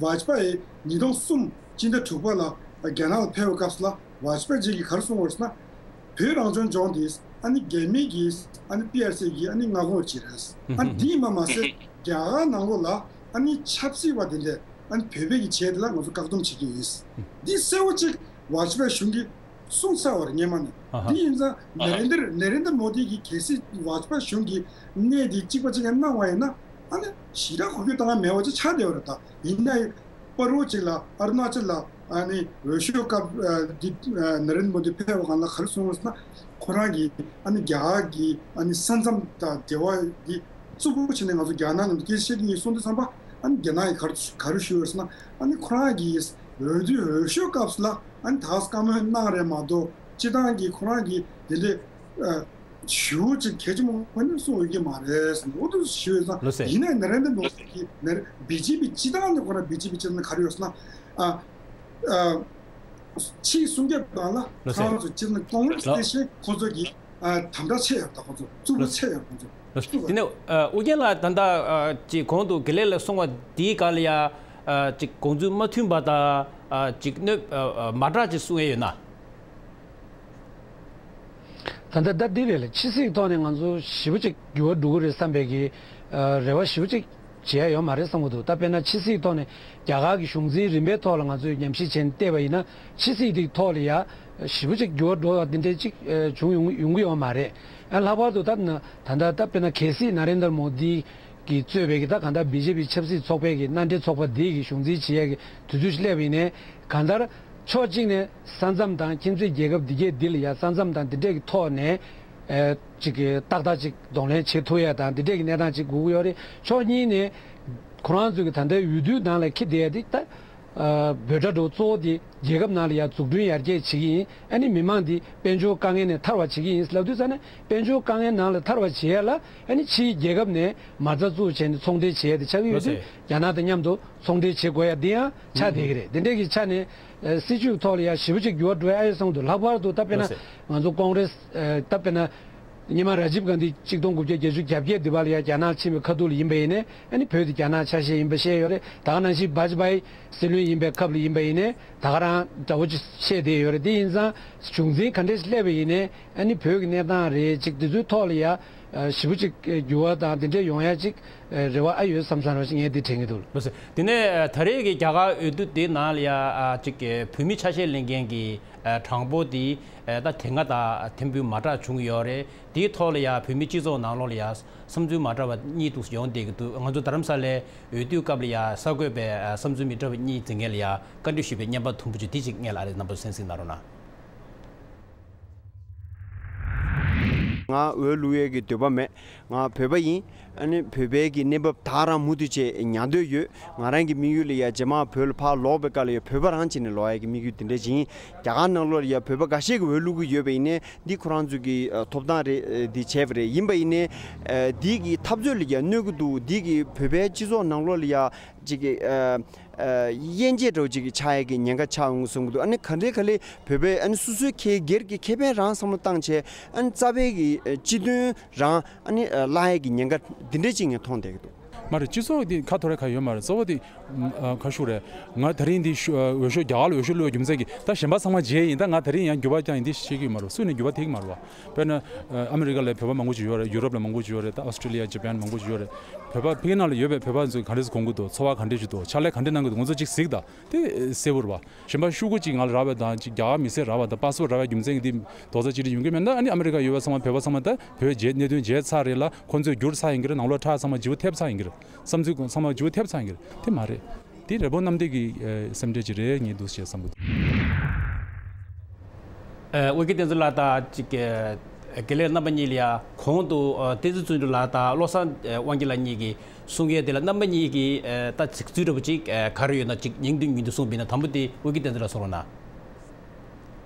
ཝ་ཇ་པ་ཡི་ཉིས་སྟོང་གསུམ་སྤྱི་ཟླ་དྲུག་པ་ལ་རྒྱ་ནག་ལ་ཕེབས་པའི་སྐབས་སུ་ལ་ཝ་ཇ་པ་ཡི་གིས་ག་རེ་གསུངས་པ་རེད་ཟེར་ན། བོད་རང་སྐྱོང་ལྗོངས་དེ་ཨ་ནི་རྒྱ་མི་གིས་ཨ་ནི་པི་ཨར་སི་གིས་ཨ་ནི་མངའ་ཁོངས་བྱེད་རེད། ཨ་ནི་འདི་ཡིན་པ་མ་ཟད་རྒྱ་གར་ནང་ལོགས་ལ་ཨ་ནི་ཆབ་སྲིད་པ་དེ་འདྲས་ཨ་ནི་བོད་པའི་གི་བྱས་དེ་ལ་ང་ཚོ་བཀག་སྡོམ་བྱེད་ཀྱི་ཡིན། འདི་གསལ་པོ་ཅིག་ཝ་ཇ་པ་ཡི་གཞུང་གིས་གསུངས་ཚར་བ་རེད་སྔོན་མ་ནས། ཨ་ཧ། འདི་ཡིན་ཙང་ནཱ་རེན་དྲ་ནཱ་རེན་དྲ་མོ་དི་གིས་གལ་སྲིད་ཝ་ཇ་པ་གཞུང་གིས་གནས་འདི་གཅིག་པ་གཅིག་རྐྱང་གནང་བ་ཡིན་ན་ཨ་ནི་ཞེ་དྲག་གོ་སྐབས་བཏང་ཡ་མེད་པ་ཅིག་ཆགས་བསྡད་པ་རེད། ད་ཡིན་ན་ཡང་བར་དུ་ཅིག་ལ་ཨ་རུ་ན་ཅལ་ལ་ཨ་ནི་འོས་ཤོག་སྐབས་ཨ་འདི་ཨ་ནཱ་རེན་དྲ་མོ་དི་ཕེབས་པ་སྒང་ལ་ག་རེ་གསུངས་ཡོད་ཟེར་ན། ཁོ་རང་གིས་ཨ་ནི་རྒྱ་གར་གྱི་ཨ་ནི་ས་མཚམས་དང་འབྲེལ་བ་འདི་གཙོ་བོ་བྱས་ནས་ང་ཚོ་རྒྱ་ནག་ནང་དུ་སྐད་ཆ་བཤད་ཀྱི་ཡིན་གསུངས་དུས་ཙམ་པ་ཨ་ནི་རྒྱ་ནག་གིས་ག་རེ་ག་རེ་ཞུས་ཡོད་ཟེར་ན། ཨ་ནི་ཁོ་རང་གིས་འོས་བསྡུ་འོས་ཤོག་སྐབས་སུ་ལ་ཨ་ནི་ད་བཀའ་མོལ་གནང་རེད་མ་གཏོགས་སྤྱིར་བཏང་གི་ཁོ་རང་གིས་དེ་འདྲའི་ཨ་ཞེ་པོ་ཅིག་གལ་ཆེན་པོ་ཁོ་ནས་གསུངས་ཡོད་ཀྱི་མ་རེད་ཟེར་ནས་འོ་འདུག་ཞུས་ཡོད་ཙང་། ལགས་སེ། ཡིན་ནའི་ནཱ་རེན་དྲ་མོ་དི་གིས་ནཱ་རེན་བི་ཇེ་པི་སྤྱིར་བཏང་ནས་ཁོ་རང་བི་ཇེ་པི་སྤྱིར་བཏང་ག་རེ་ཡོད་ཟེར་ན། ཨ་ཨ་ཕྱིའི་སྲུང་སྐྱོབ་སྒང་ལ་ལགས་སེ། ཁོང་ཚོ་སྤྱིར་ན་ཀོང་རེ་སི་ལགས། དེ་བཞིན་ཁོང་ཚོ་གིས་ཨ་དམ་དྲག་ཆེ་ཡོད་ད། ཁོང་ཚོ་རྩུབ་པོ་ཆེ་ཡོད་ཁོང་ཚོ། དེ་ནས་ཨ་ཨུ་རྒྱན་ལགས་ད་ལྟ་ཨ་ཅིག་གོང་དུ་དགེ་ལེགས་ལགས་གསུངས་པ་དེའི་སྒང་ལ་ཡ་ཨ་ཅིག་དགོངས་ཚུལ་མ་མཐུན་པ་དང་ཨ་ཅིག་གནོད་ཨ་ཨ་མ་དྲག་ཅིག་གསུང་ཡས་ཡོད་ན། ད་ལྟ་ད་འདི་རེད་ལ། ཕྱི་སྲིད་ཐོག་ནས་ང་ཚོ་ཞེ་པོ་ཅིག་འགྱུར་བ་འགྲོ་གི་རེད་བསམ་པའི་གི་ཨ་རེ་བ་ཞེ་པོ་ཅིག་བྱེད་ཡ་ཡོད་མ་རེད་བསམ་གི་འདུག་ད་དཔེར་ན་ཕྱི་སྲིད་ཐོག་ནས་རྒྱ་གར་གྱི་གཞུང་འཛིན་རིམ་པའི་ཐོག་ལ་ང་ཚོས་ཉམས་ཞིབ་བྱས་ནས་བལྟས་པ་ཡིན་ན། ཕྱི་སྲིད་དེའི་ཐོག་ལ་ཡ་ཞེ་པོ་ཅིག་འགྱུར་བ་འགྲོ་བ་འདི་འདྲའི་ཅིག་ཨ་བྱུང་ཡོང་ཡོང་གི་ཡོད་མ་རེད། ཨ་ལྷག་པར་དུ་ད་ན་ད་ལྟ་ད་དཔེར་ན་གལ་སྲིད་ན་རེན་དར་མོ་དི་གིས་གཙོས་པའི་གི་ད་གང་ལྟར་བི་ཇེ་པི་ཆབ་སྲིད་ཚོགས་པའི་གི་མནའ་འབྲེལ་ཚོགས་པ་འདི་གི་གཞུང་འཛིན་བྱེད་ཡ་གི་དུས་ཚོད་ཅིག་སླེབས་པ་ཡིན་ནའི། གང་ལྟར་ཕྱོགས་གཅིག་ནས་ས་མཚམས་དང་ཁྱིམ་མཚེས་རྒྱལ་ཁབ་འདི་གས་འདི་ལ་ཡ་ས་མཚམས་དང་འདི་འདྲས་ཀྱི་ཐོག་ནས་ཨེ་ཅིག་གི་ཏག་ཏག་ཅིག་གདོང་ལེན་བྱེད་ཐུབ་ཡ་དང་འདི་འདྲས་ཀྱི་གནས་སྟངས་ཅིག་དགོས་ཀྱི་ཡོད་རེད། ཕྱོགས་གཉིས་ནས་ཁོ་རང་ཚོ་གི་ད་ལྟའི་འོས་བསྡུའི་ནང་ལ་འཁྱེར་བསྡད་ཡ་འདི་ད་ཨ་འབོད་སྒྲ་འགྲོ་གཙོ་བོ་འདི་རྒྱལ་ཁབ་ནང་ལ་ཡ་འཛུགས་སྐྲུན་ཡར་རྒྱས་བྱེད་ཀྱི་ཡིན། ཨ་ནི་མི་མང་འདི་དཔལ་འབྱོར་དཀའ་ངལ་ནས་ཐར་བ་བྱེད་ཀྱི་ཡིན་ལབ་དུས་ཙ་ན། དཔལ་འབྱོར་དཀའ་ངལ་ནང་ལ་ཐར་བ་བྱེད་ཡ་ལ་ཨ་ནི་ཕྱིའི་རྒྱལ་ཁབ་ནས་མ་རྩ་བཙུགས་བྱས་ནས་ཚོང་འབྲེལ་བྱེད་ཡ་དེ་ཆགས་ཀྱི་ཡོད་དུས། ལགས་སེ། རྒྱ་ནག་དང་མཉམ་དུ་ཚོང་འབྲེལ་བྱེད་དགོས་ཡ་འདི་ཡང་ཆགས་བསྡད་ཀྱི་རེད། དེ་འདྲས་ཀྱི་ཆ་ནས་ཨ་སྲིད་བྱུས་ཐོག་ལ་ཡ་ཞེ་པོ་ཅིག་འགྱུར་བ་འགྲོ་ཡ་ཨ་ཡོད་བསམ་འདུག་ལྷག་པར་དུ་ད་དཔེར་ན་ལགས་སེ། ང་ཚོ་ཀོང་རེས་ཨ་ད་དཔེར་ན་སྔོན་མ་ར་ཇིབ་གྷན་དྷི་གཅིག་སྟོང་དགུ་བརྒྱ་བརྒྱད་ཅུ་གྱ་བརྒྱད་འདི་བར་ལ་ཡ་རྒྱ་ནག་ཕྱིན་པའི་ཁ་ཐུག་ལ་ཡིན་པ་ཡིན་ནའི་ཨ་ནི་བོད་དེ་རྒྱ་ནག་ཆ་ཤས་ཡིན་པ་བཤད་ཡོད་རེད། ད་ག་ནང་བཞིན་བྷ་ཇ་པའི་སྲིད་བློན་ཡིན་པའི་སྐབས་ལ་ཡིན་པ་ཡིན་ནའི་ད་ག་རང་འདྲ་བོ་ཅིག་བཤད་བསྡད་ཡོད་རེད། དེ་ཡིན་ཙང་གཞུང་འཛིན་ག་འདྲས་ཤིག་སླེབས་པ་ཡིན་ནའི་ཨ་ནི་བོད་ཀྱི་གནས་སྟངས་རེད་ཅིག་དེ་ཚོའི་ཐོག་ལ་ཡ་ཨ་ཞེ་པོ་ཅིག་འགྱུར་བ་དང་དེ་འདྲས་ཡོང་ཡ་ཅིག་ཨ་རེ་བ་ཨ་ཡོད་བསམ་བསམ་རོགས་ཞིག་ངས་འདི་དྲན་གྱི་འདུག་ལགས་སོ། དེ་ནས་ཨ་ད་རེས་ཀྱི་རྒྱ་གར་འོས་བསྡུ་དེ་ནང་ལ་ཡ་ཨ་ཅིག་གི་བོད་མི་ཆ་ཤས་ལེན་མཁན་གྱི་ཨ་གྲངས་འབོར་དེ་ཨ་ད་དེ་སྔ་དང་ཐེར་འབུམ་མ་དྲག་བྱུང་ཡོད་རེད། དེའི་ཐོག་ལ་ཡ་བོད་མི་སྤྱི་ཚོགས་ནང་ལོགས་ལ་ཡ་བསམ་ཚུལ་མ་འདྲ་བ་གཉིས་འདུག་ཡོང་བསྡད་ཀྱི་འདུག་ང་ཚོ་རྡ་རམ་ས་ལའི་འོས་བསྡུའི་སྐབས་ལ་ཡ་གསར་འགོད་པས་ཨ་བསམ་ཚུལ་མི་འདྲ་བ་གཉིས་འཛིན་མཁན་ལ་ཡ་བཀའ་འདྲི་ཞུས་པའི་བརྙན་པར་དུམ་བུ་ཅིག་དེ་ཅིག་སྔོན་ལ་ཨ་རེ་རྣམ་པ་ཚོས་གཟིགས་གནང་རོགས་གནང་། ང་འོས་བླུག་ཡས་ཀྱི་འདོད་པ་མེད། ང་བོད་པ་ཡིན། ཨ་ནི་བོད་པའི་གི་གནས་བབ་ད་རང་མུ་མཐུད་བྱས་ཉར་འདོད་ཡོད། ང་རང་གི་དམིགས་ཡུལ་ལ་ཡ་རྗེས་མ་བོད་ལ་ཕར་ལོག་པའི་སྐབས་ལ་ཡ་བོད་པ་རང་བྱས་ནས་ལོག་ཡས་ཀྱི་དམིགས་ཡུལ་དེ་འདྲ་ཅིག་ཡིན། རྒྱ་གར་ནང་ལོགས་ལ་ཡ་བོད་པ་འགའ་ཤས་ཀྱིས་འོས་བླུག་གི་ཡོད་པ་ཡིན་ནའི་འདི་ཁོ་རང་ཚོ་གི་ཨ་ཐོབ་ཐང་རེད། ཨ་འདི་བྱས་པ་རེད། ཡིན་པ་ཡིན་ནའི་ཨ་འདི་གི་འཐབ་རྩོད་ལ་ཡ་གནོད་ཀྱི་འདུག་འདི་གི་བོད་པའི་སྤྱི་ཚོགས་ནང་ལོགས་ལ་ཡ་ཅིག་གི་ཨ་ཨ་དབྱེ་འབྱེད་འདྲ་བོ་ཅིག་གི་ཆགས་ཡས་ཀྱི་ཉེན་ཁ་ཆགས་འོང་གི་བསམ་གྱི་འདུག་ཨ་ནི་ག་འདྲའི་ག་ལེ་བོད་པའི་ཨ་ནི་སོ་སོའི་ཁེ་སྒེར་གྱི་ཁེ་ཕན་རང་བསམ་བློ་བཏང་བྱས་ཨ་ནི་རྩ་བའི་གི་ཨ་སྤྱི་དོན་རང་ཨ་ནི་ཨ་བརླག་ཡས་ཀྱི་ཉེན་ཁ་འདི་འདྲ་ཅིག་ངས་མཐོང་བསྡད་ཀྱི་འདུག་མ་རེད། སྤྱི་ཚོགས་འདི་ཁ་འཐོར་ཡ་ག་ཡོད་མ་རེད། གཙོ་བོ་དེ་ཨ་ཁ་ཤུགས་རེད། ང་ད་རིང་འདི་ཤུ་ཨ་འོས་ཤོག་རྒྱ་གར་ལ་འོས་ཤོག་བླུགས་པའི་རྒྱུ་མཚན་གྱིས་ད་གཞན་པ་ཚང་མ་བརྗེད་ཡིན། ད་ང་ད་རིང་ཡང་འགྱུར་བ་རྐྱང་ཡིན་འདི་ཤེས་ཀྱི་ཡོད་མ་རེད། སུ་ནས་འགྱུར་བ་ཐེབས་ཀྱི་མ་རེད་བ། དཔེར་ན་ཨ་ཨ་མི་རི་ཀ་ལ་བོད་པ་མང་པོ་ཞིག་ཡོད་རེད། ཡུ་རོབ་ལ་མང་པོ་ཞིག་ཡོད་རེད། ད་ཨོ་སི་ཀྲི་ལི་ཡ་ཇ་པན་མང་པོ་ཞིག་ཡོད་རེད། བོད་པ་ཕ་གི་ནང་ལ་ཡོད་པའི་བོད་པ་ཚོས་ག་འདྲས་སེ་དགོངས་ཀྱི་འདུག་འཚོ་བ་ག་འདྲས་ཞིག་འདུག་ཕྱག་ལས་ག་འདྲས་གནང་གི་འདུག་ང་ཚོ་གཅིག་གཟིགས་དང་དེ་གསལ་པོ་རེད་བ། གཞན་པ་ཤོག་གུ་གཅིག་ང་ལ་རག་པ་དང་གཅིག་རྒྱ་གར་མི་སེར་རག་པ་དང་པ་སི་པོར་རག་པའི་རྒྱུ་མཚན་གྱིས་འདི་རྡོག་རྩ་གཅིག་སྒྲིལ་ཡོང་གི་མེད་ན། ཨ་ནི་ཨ་མི་རི་ཀ་ཡོད་པ་ཚང་མ་བོད་པ་ཚང་མ་ད་བོད་བརྗེད་གནད་དོན་བརྗེད་ཚར་རེད་ལ་ཁོང་ཚོས་བསྒྱུར་ཚར་ཡིན་གྱི་རེད། ནང་ལོགས་ཁྲག་ཚང་མ་བརྗེ་པོ་ཐེབས་ཚར་ཡིན་གྱི་རེད། བསམ་ཚུལ་ཚང་མ་བརྗེ་པོ་ཐེབས་ཚར་ཡིན་གྱི་རེད། དེ་མ་རེད། དེ་རེ་བོ་གནམ་བདེ་གི་ཨེ་སེམས་ཁྲལ་ཅིག་རེད་ངས་འདུག་ཞེས་བསམ་གྱི་འདུག་ཨ་དབུས་དགེ་བསྟན་འཛིན་ལགས་དང་གཅིག་ཨ་དགེ་ལས་རྣམ་པ་གཉིས་ལ་ཡ་གོང་དུ་ཨ་བསྟན་འཛིན་བརྩོན་འགྲུས་ལགས་དང་བློ་བཟང་ཨ་དབང་རྒྱལ་ལགས་གཉིས་ཀྱིས་གསུང་ཡས་དེ་ལ་རྣམ་པ་གཉིས་ཀྱིས་ཨ་ད་གཟིགས་ཚུལ་འདྲ་པོ་ཅིག་ཨ་ག་རེ་ཡོད་ན་ཅིག་ཉིང་བསྡུས་ཉིང་བསྡུས་གསུངས་པ་ཡིན་ན། དང་པོ་དེ་དབུས་དགེ་བསྟན་འཛིན་ལགས་གསུང་རོགས་གནང་།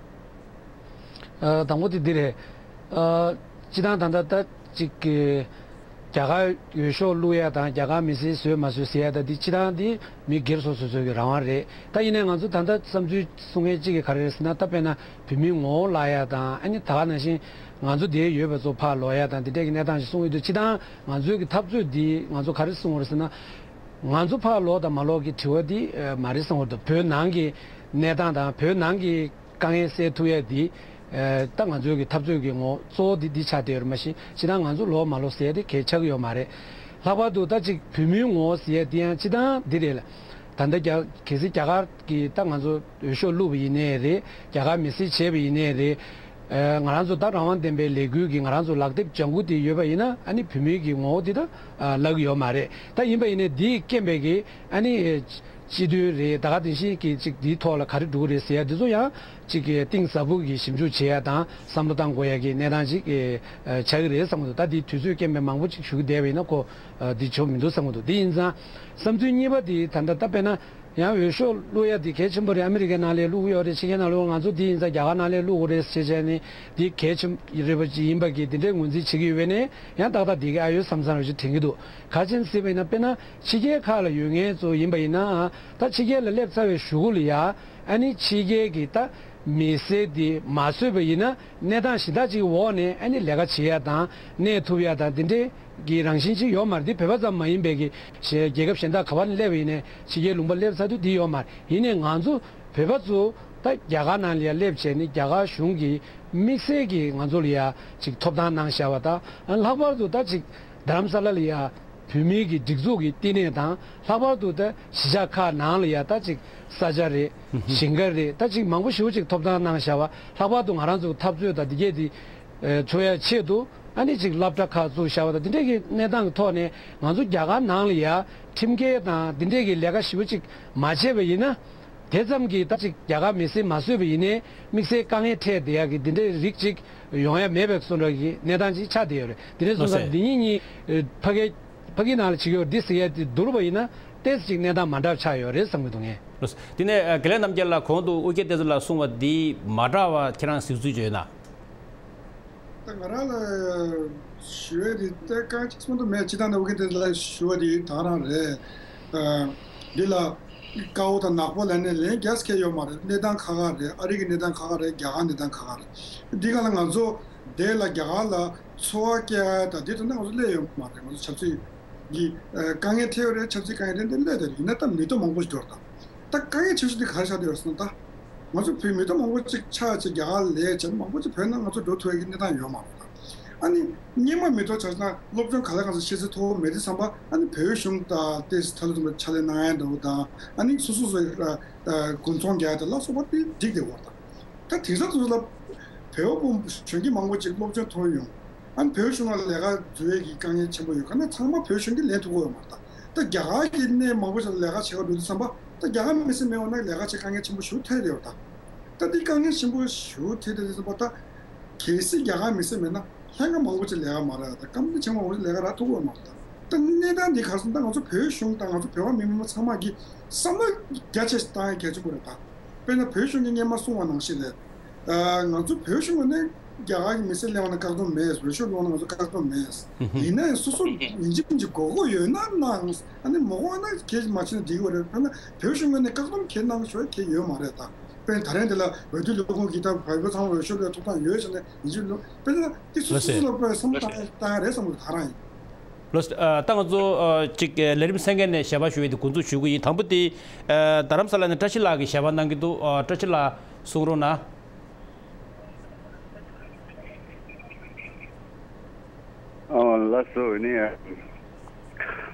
ཨ་དང་པོ་དེ་འདི་རེད། ཨ་སྤྱི་བཏང་ད་ལྟ་ད་ཅིག་གི་རྒྱ་གར་འོས་ཤོག་བླུག་ཡ་དང་རྒྱ་གར་མི་སེར་བཟོས་མ་བཟོས་ཟེར་ཡ་ད་འདི་སྤྱི་བཏང་འདི་མི་སྒེར་སོ་སོ་སོ་གི་རང་དབང་རེད། ད་ཡིན་ནའི་ང་ཚོ་ད་ལྟ་བསམ་ཚུལ་གསུང་མཁན་གཅིག་གིས་ག་རེ་རེད་ཟེར་ན། ད་དཔེར་ན་བོད་མིའི་ངོ་བོ་བརླག་ཡ་དང་། ཨ་ནི་ད་ག་ནང་བཞིན་ང་ཚོ་འདིར་ཡོད་པ་ཚོ་ཕར་ལོག་ཡ་དང་དེ་འདྲས་ཀྱི་གནས་སྟངས་ཤིག་གསུང་གི་འདུག་སྤྱི་བཏང་ང་ཚོའི་གི་འཐབ་རྩོད་འདི་ང་ཚོ་ག་རེ་གསུང་བ་རེད་ཟེར་ན། ང་ཚོ་ཕར་ལོག་དང་མ་ལོག་གི་དྲི་བ་འདི་ཨ་མ་རེད་བསམ་གྱི་འདུག་བོད་ནང་གི་གནས་སྟངས་དང་བོད་ནང་གི་དཀའ་ངལ་སེལ་ཐུབ་ཡ་འདི་ཨ་ད་ང་ཚོའི་གི་འཐབ་རྩོད་ཀྱི་ངོ་གཙོ་བོ་འདི་འདི་ཆགས་བསྡད་ཡོད་རེད། མ་གཞི་སྤྱི་བཏང་ང་ཚོ་ལོག་མ་ལོག་ཟེར་ཡ་དེ་གལ་ཆགས་ཀྱི་ཡོད་མ་རེད། ལྷག་པར་དུ་ད་ཅིག་བོད་མིའི་ངོ་བོ་ཟེར་ཡ་འདི་ཡང་སྤྱི་བཏང་འདི་རེད་ལ། ད་ལྟ་རྒྱ་གལ་སྲིད་རྒྱ་གར་གྱི་ད་ང་ཚོ་འོས་ཤོག་བླུགས་པ་ཡིན་ནའི་རེད། རྒྱ་གར་མི་སེར་བྱས་པ་ཡིན་ནའི་རེད། ཨ་ང་རང་ཚོ་ད་རང་དབང་ལྡན་པའི་ལས་འགུལ་གྱི་ང་རང་ཚོ་ལག་དེབ་ལྗང་གུ་དེ་ཡོད་པ་ཡིན་ན། ཨ་ནི་བོད་མིའི་གི་ངོ་བོ་དེ་ད་ཨ་བརླག་གི་ཡོད་མ་རེད། ད་ཡིན་པ་ཡིན་ནའི་དེའི་རྐྱེན་པས་གི་ཨ་ནི་སྤྱི་འཐུས་རེད། ད་ག་དེ་བཞིན་གྱི་ཅིག་དེའི་ཐོག་ལ་ག་རེ་འགྲོ་གི་རེད་ཟེར་ཡ་དེ་ཚོ་ཡང་ཅིག་གི་གཏིང་ཟབ་པོ་གི་ཞིབ་འཇུག་བྱེད་ཡ་དང་བསམ་བློ་བཏང་དགོས་ཡ་གི་གནས་སྟངས་ཅིག་ཨ་ཆགས་ཀྱི་རེད་བསམ་གྱི་འདུག་ད་དེའི་དུས་ཚོད་རྐྱེན་པས་མང་པོ་ཅིག་ཞུ་གི་བསྡད་པ་ཡིན་ན་ཁོ་ཨ་དེ་ཆོག་མི་འདུག་བསམ་གྱི་འདུག་དེ་ཡིན་ཙང་བསམ་ཚུལ་གཉིས་པ་དེ་ད་ལྟ་ད་དཔེར་ན། ཡང་འོས་ཤོག་བླུག་ཡ་དེ་གལ་ཆེན་པོ་རེད། ཨ་མི་རི་ཀའི་ནང་ལ་བླུག་གི་ཡོད་རེད། ཕྱི་རྒྱལ་ནང་ལ་བླུག་ང་ཚོ་འདི་ཡིན་ཙང་རྒྱ་གར་ནང་ལ་བླུག་དགོས་རེད་ཟེར་བྱས་ནས་འདི་གལ་ཆེན་རེད་པ་ཅིག་ཡིན་པ་གི་འདི་འདྲའི་ངོས་འཛིན་བྱེད་ཀྱི་ཡོད་པས་ནས། ཡང་ཏག་ཏག་འདི་ག་ཨ་ཡོད་བསམ་བསམ་རེ་ཞིག་དྲན་གྱི་འདུག་ག་རེ་བྱས་ནས་ཟེར་བ་ཡིན་ན། དཔེར་ན་ཕྱི་རྒྱལ་ཁག་ལ་ཡོད་མཁན་ཚོ་ཡིན་པ་ཡིན་ན། ད་ཕྱི་རྒྱལ་ལ་སླེབས་ཚར་བའི་གཞུག་གུ་ལ་ཡ་ཨ་ནི་ཕྱི་རྒྱལ་གྱི་ད་མི་སེར་འདི་མ་བཟོས་པ་ཡིན་ན་གནས་སྟངས་གཞན་དག་ཅིག་འོག་ནས་ཨ་ནི་ལས་ཀ་བྱེད་ཡ་དང་གནས་ཐུབ་ཡ་དང་འདི་འདྲའི་ གི་རང་བཞིན་ཅིག་ཡོད་མ་རེད། འདི་བོད་པ་ཙམ་མ་ཡིན་པའི་གི་གཞན་རྒྱལ་ཁབ་གཞན་དག་ག་བ་ནས་སླེབས་པ་ཡིན་ནའི་ཕྱི་རྒྱལ་ལུང་པ་སླེབས་ཚར་དུས་འདི་ཡོད་མ་རེད། ཡིན་ནའི་ང་ཚོ་བོད་པ་ཚོ་ད་རྒྱ་གར་ནང་ལ་ཡ་སླེབས་བྱས་ནས་རྒྱ་གར་གཞུང་གིས་དམིགས་བསལ་གྱིས་ང་ཚོ་ལ་ཡ་ཅིག་ཐོབ་ཐང་གནང་བཞག་པ་དང་། ལྷག་པར་དུ་ད་ཅིག་རྡ་རམ་ས་ལ་ལ་ཡ་བོད་མིའི་གི་སྒྲིག་འཛུགས་ཀྱི་བསྟི་གནས་དང་། ལྷག་པར་དུ་ད་གཞིས་ཆགས་ཁག་ནང་ལ་ཡ་ད་ཅིག་ས་ཆ་རེད། ཞིང་ཁ་རེད། ད་ཅིག་མང་པོ་ཞེ་པོ་ཅིག་ཐོབ་ཐང་གནང་བཞག་པ། ལྷག་པར་དུ་ང་རང་ཚོ་འཐབ་རྩོད་དང་འདི་གས་དེ་ཚུགས་ཡ་ཆེད་དུ། ཨ་ནི་ཅིག་སློབ་གྲྭ་ཁག་བཙུགས་བཞག་པ་དང་། འདི་འདྲས་ཀྱི་གནས་སྟངས་ཀྱི་ཐོག་ནས་ང་ཚོ་རྒྱ་གར་ནང་ལ་ཡ་ཁྲིམས་འགལ་དང་འདི་འདྲས་ཀྱི་ལས་ཀ་ཞེ་པོ་ཅིག་མ་བྱས་པ་ཡིན་ན། དེ་ཙམ་གྱིས་ད་ཅིག་རྒྱ་གར་མི་སེར་མ་བཟོས་པ་ཡིན་ནའི་དམིགས་བསལ་དཀའ་ངལ་འཕྲད་བསྡད་ཡ་གི་འདི་འདྲའི་རིགས་ཅིག་ཡོང་ཡ་མེད་པའི་བཟོ་འདྲ་གི་གནས་སྟངས་ཅིག་ཆགས་བསྡད་ཡོད་རེད། དེ་འདྲ་སོང་ཙང་འདི་གཉིས་གཉིས་ཕ་གི་ཕ་གི་ནང་ལ་བྱེད་ཀྱི་ཡོད་འདི་ཟེར་ཡ་དེ་བསྡུར་བ་ཡིན་ན་ཏོག་ཙམ་ཅིག་གནས་སྟངས་མ་འདྲ་ཆགས་ཡོད་རེད་བསམ་གྱི་འདུག་ངས། དེ་ནས་དགེ་ལེགས་རྣམ་རྒྱལ་ལགས་གོང་དུ་ཨོ་རྒྱན་བསྟན་འཛིན་ལགས་གསུངས་པ་འདི་མ་འདྲ་བ་ཁྱེད་རང་གཟིགས་ཚུལ་ཅིག་ཡོད་ན། ད་ང་རང་ལ་ཞུ་ཡས་དེ་ད་གང་ཅིག་ཚོད་འདུ་མེད། སྤྱིར་བཏང་ནས་ཨོ་རྒྱན་བསྟན་འཛིན་ལགས་ཞུ་བ་དེ་ད་རང་རེད། ཨ། འདི་ལ་དཀར་པོ་དང་ནག་པོ་ལབ་ནས་ལན་རྒྱག་ས་གང་ཡང་ཡོད་མ་རེད། གནས་སྟངས་ཁག་ཁག་རེད། ཨ་རི་གི་གནས་སྟངས་ཁག་ཁག་རེད། རྒྱ་གར་གནས་སྟངས་ཁག་ཁག་རེད། འདི་ག་ལ་ང་ཚོ་དེ་ལ་རྒྱ་གར་ལ་ཚོར་བ་སྐྱེ་ཡ་དང་དེ་ཚོ་ནི་ང་ཚོ་སླེབས་ཡོད་མ་རེད། ང་ཚོ་ཆབ་སྲིད་ཀྱི་ཨ་དཀའ་ངལ་འཕྲད་ཡོད་རེད། ཆབ་སྲིད་དཀའ་ངལ་དེ་འདྲ་སླེབས་བསྡད་རེད། ཡིན་ན་ད་མི་སྟོབས་མང་པོ་ཞིག་འགྲོ་རེད་ད། ད་དཀའ་ངལ་ཆེ་ཤོས་དེ་ག་རེ་ཆགས་བསྡད་ཡོད་ཟེར་ན། ད་ང་ཚོ་བོད་མི་སྟོབས་མང་པོ་ཅིག་ཆགས་བྱས་རྒྱ་གར་ལ་ལས་བྱས་ན་མང་པོ་ཅིག་བོད་ནང་ང་ཚོ་འགྲོ་ཐུབ་ཡ་གི་གནས་སྟངས་ཡོད་མ་རེད་ད། ཨ་ནི་སྔོན་མ་མི་ཐོག་ཆ་བཞག་ན་སློབ་སྦྱོང་ག་ལ་གང་ཚོད་ཤེས་ཚད་མཐོ་པོ་མེད་དུས་ཙམ་པ། ཨ་ནི་བོད་གཞུང་དང་ཏོག་ཙམ་ཐ་ལུ་ཐུམ་པ་ཕྱག་ལས་གནང་ཡ་འདྲ་བོ་དང་། ཨ་ནི་སོ་སོ་སོའི་ཨ་ཨ་དགུན་ཚོང་རྒྱག་ཡ་དང་ལ་སོགས་པ་དེ་འགྲིག་བསྡད་ཡོད་རེད་ད། ད་དེང་སང་དུས་ལ་བོད་པ་གཞོན་སྐྱེས་མང་པོ་ཅིག་སློབ་སྦྱོང་ཐོན་ཡོང་། ཨ་ནི་བོད་གཞུང་ལ་ལས་ཀ་འཛུལ་ཡས་ཀྱི་དཀའ་ངལ་ཆེན་པོ་ཡོད་མཁན་ཚང་མ་བོད་གཞུང་གིས་ལེན་ཐུབ་ཀྱི་ཡོད་མ་རེད་ད། ད་རྒྱ་གར་གྱི་གནས་མང་པོ་ཞིག་ལ་ལས་ཀ་བྱེད་ག་འགྲོ་དུས་ཙམ་པ། ད་རྒྱ་གར་མི་སེར་མེད་པ་ན་ལས་ཀ་བྱེད་དཀའ་ངལ་ཆེན་པོ་ཞེ་པོ་འཕྲད་བསྡད་ཡོད་རེད་ད། ད་འདི་དཀའ་ངལ་ཆེན་པོ་ཞེ་པོ་འཕྲད་བསྡད་དུས་ཙམ་པ། ད་གལ་སྲིད་རྒྱ་གར་མི་སེར་མེད་ན་ལྷན་ཁག་མང་པོ་ཅིག་ལས་ཀ་མ་རག་ད། ཀམ་པ་ནི་ཆེན་པོ་མང་པོ་ཅིག་ལས་ཀ་རག་ཐུབ་ཀྱི་ཡོད་མ་རེད་ད། ད་གནས་སྟངས་འདི་ག་རེ་ཟེར་ན། ད་ང་ཚོ་བོད་གཞུང་དང་ང་ཚོ་བོད་པ་མི་མི་མང་ཚང་མ་གིས་བསམ་བློ་རྒྱ་ཆེ་ཞིག་བཏང་ཡ་གལ་ཆེན་པོ་རེད་ད། དཔེར་ན་བོད་གཞུང་གིས་སྔོན་མ་གསུངས་པ་ནང་བཞིན་རེད། ཨ། ང་ཚོ་བོད་གཞུང་ངོས་ནས་རྒྱ་གར་གྱི་མི་སེར་སླེབས་པ་ན་བཀག་སྡོམ་མེད། འོས་ཤོག་སློག་ན་ང་ཚོ་བཀག་སྡོམ་མེད། ཡིན་ན་ཡང་སོ་སོ་ཡིན་གཅིག་མིན་གཅིག་དགོས་མཁོ་ཡོད་ན་གནང་། ཨ་ནི་མ་དགོས་ན་གལ་མ་ཆེ་ན་འགྲིག་གི་རེད། དཔེར་ན་བོད་གཞུང་ངོས་ནས་བཀག་སྡོམ་གལ་གནང་ཆོག་གལ་ཡོད་མ་རེད་ད། དཔེར་ན་ད་རིང་འདི་ལ་འོས་བསྡུ་ལས་ཁུངས་ཀྱིས་ད་བོད་པ་ཚང་མ་འོས་ཤོག་སློག་ཐོབ་ཐང་ཡོད་ཟེར་ནས་ཡིན་གཅིག་ལོ། དཔེར་ན་དེ་སོ་སོ་སོ་སོ་ལ་དཔེ་བསམ་བློ་བཏང་ཡ་རེད་བསམ་གི་འདུག་ད་རང་ཡིན། ལགས་སོ། ཨ། ད་ང་ཚོ་ཨ་ཅིག་ལས་རིམ་གསན་མཁན་ནས་ཞལ་པར་ཞུ་ཡས་དེ་འགོ་འཛུགས་ཞུ་གི་ཡིན། དང་པོ་དེ་ཨ་རྡ་རམ་ས་ལ་ནས་བཀྲ་ཤིས་ལགས་ཀྱིས་ཞལ་པར་གནང་གི་འདུག་ཨ། བཀྲ་ཤིས་ལགས་གསུང་རོགས་གནང་། ཨ། ལགས་སོ། ནི་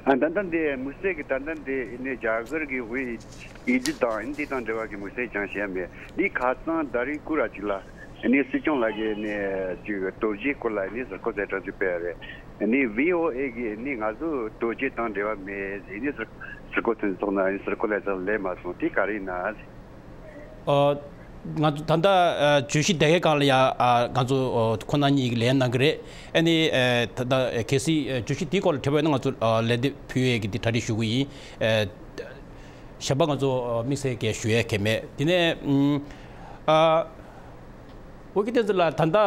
ཨ་ད་ལྟ་འདི་དམིགས་བསལ་གྱི་ད་ལྟ་འདི་ནི་རྒྱ་གར་གྱི་དབུས་ཡུལ་གྲུ་དང་འདི་དང་འབྲེལ་བ་གི་དམིགས་བསལ་ཅང་བཤད་མེད། འདི་ཁ་སང་ད་རིང་སྐུ་ར་ཅིག་ལ་ནི་སྲིད་སྐྱོང་ལགས་ཀྱིས་ནི་ཅིག་དོལ་རྒྱལ་སྐོར་ལ་ནི་ཟུར་བཀོད་གསལ་བསྒྲགས་ཅིག་སྤེལ་རེད། ནི་བྷི་ཨོ་ཨེ་གིས་ནི་ང་ཚོ་དོལ་རྒྱལ་དང་འབྲེལ་བ་མེད་ཟེར་ནི་ཟུར་ཟུར་བཀོད་ཐོན་ཚོགས་ན་ནི་ཟུར་བཀོད་ལས་ཚང་ལས་མ་སོང་། དེ་ག་རེ་ཡིན་ན། ཨ། ང་ཚོ་ད་ལྟ་ཨ་བརྗོད་གཞི་དེ་གའི་སྒང་ལ་ཡ་ཨ་ང་ཚོ་ཨ་ཁོང་རྣམ་གཉིས་ཀྱིས་ལན་གནང་གི་རེད། ཨ་ནི་ཨ་ད་ལྟ་གལ་སྲིད་ཨ་བརྗོད་གཞི་དེའི་སྐོར་ལ་དྲི་བ་ཡོད་ན་ང་ཚོ་ཨ་ལན་འདེབས་ཕུལ་ཡས་ཀྱི་དེ་གྲ་སྒྲིག་ཞུ་གི་ཡིན། ཨ་གཞན་པ་ང་ཚོ་ཨ་དམིགས་བསལ་གྱི་ཞུ་ཡས་གང་ཡང་མེད། དེ་ནས་ཨ་ཨོ་རྒྱན་བསྟན་འཛིན་ལགས། ད་ལྟ་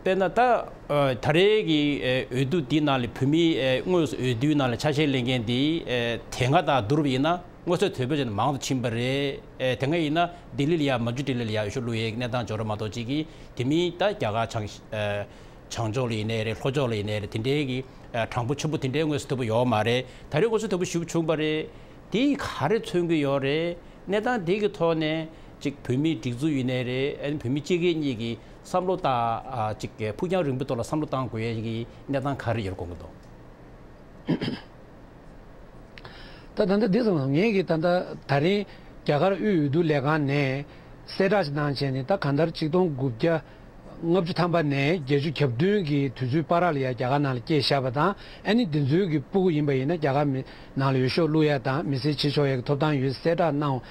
དཔེར་ན་ད་ཨ་ད་རེས་ཀྱི་ཨ་འོས་བསྡུ་འདིའི་ནང་ལ་བོད་མིའི་ཨ་དངོས་སུ་འོས་བསྡུའི་ནང་ལ་ཆ་ཤས་ལེན་མཁན་འདི་ཨ་དེ་སྔ་དང་བསྡུར་བ་ཡིན་ན། མངོན་གསལ་དོད་པོ་བྱས་ནས་མང་དུ་ཕྱིན་པ་རེད། ཨེ་དེ་སྔ་ཡིན་ན་ལྡི་ལི་ལ་ཡ་མ་ཇུ་ལྡི་ལི་ལ་ཡ་འོས་ཤོག་བླུག་ཡས་ཀྱི་གནས་སྟངས་འབྱོར་མ་གཏོགས་ཅིག་གིས་དེ་མིན་ད་རྒྱ་གར་བྱང་ཨེ་བྱང་ཕྱོགས་ལ་ཡིན་ནའི་རེད། ལྷོ་ཕྱོགས་ལ་ཡིན་ནའི་རེད། དེ་འདྲའི་གི་ཨེ་གྲངས་འབོར་ཆེན་པོ་དེ་འདྲའི་མངོན་གསལ་དོད་པོ་ཡོད་མ་རེད། ད་རེས་མངོན་གསལ་དོད་པོ་ཞེ་པོ་བྱུང་བ་རེད། དེ་ག་རེ་མཚོན་གྱི་ཡོད་རེད། གནས་སྟངས་དེ་གི་ཐོག་ནས་ཅིག་བོད་མིའི་སྒྲིག་འཛུགས་ཡིན་ནའི་རེད། ཨེ་བོད་མི་སྤྱི་སྒེར་གཉིས་ཀྱི་བསམ་བློ་དང་ཨ་ཅིག་ཕུགས་རྒྱང་རིང་པོའི་ཐོག་ལ་བསམ་བློ་བཏང་དགོས་ཡས་ཀྱི་གནས་སྟངས་ག་རེ་ཡོད་དགོངས་ཀྱི་འདུག་ད་ད་ལྟ་འདི་ཙམ། ངས་ཀྱིས་ད་ལྟ་ད་རིང་རྒྱ་གར་དབུས་འོས་བསྡུ་ལས་ཁང་ནས་གསལ་བསྒྲགས་ཤིག་གནང་བྱས་ནས། ད་གང་ལྟར་ཆིག་སྟོང་དགུ་བརྒྱ་ལྔ་བཅུ་ཐམ་པ་ནས་བརྒྱད་ཅུ་གྱ་བདུན་གྱི་དུས་ཚོད་བར་ལ་ཡ་རྒྱ་གར་ནང་ལ་སྐྱེས་བཞག་པ་དང་། ཨ་ནི་འདི་ཚོའི་གི་སྤུ་གུ་ཡིན་པ་ཡིན་ན་རྒྱ་གར་མི་ནང་ལ་འོས་ཤོག་བླུག་ཡ་དང་མི་སེར་བྱེད་ཆོག་ཡ་གི་ཐོབ་ཐང་ཡོད་གསལ་བསྒྲགས་གནང་།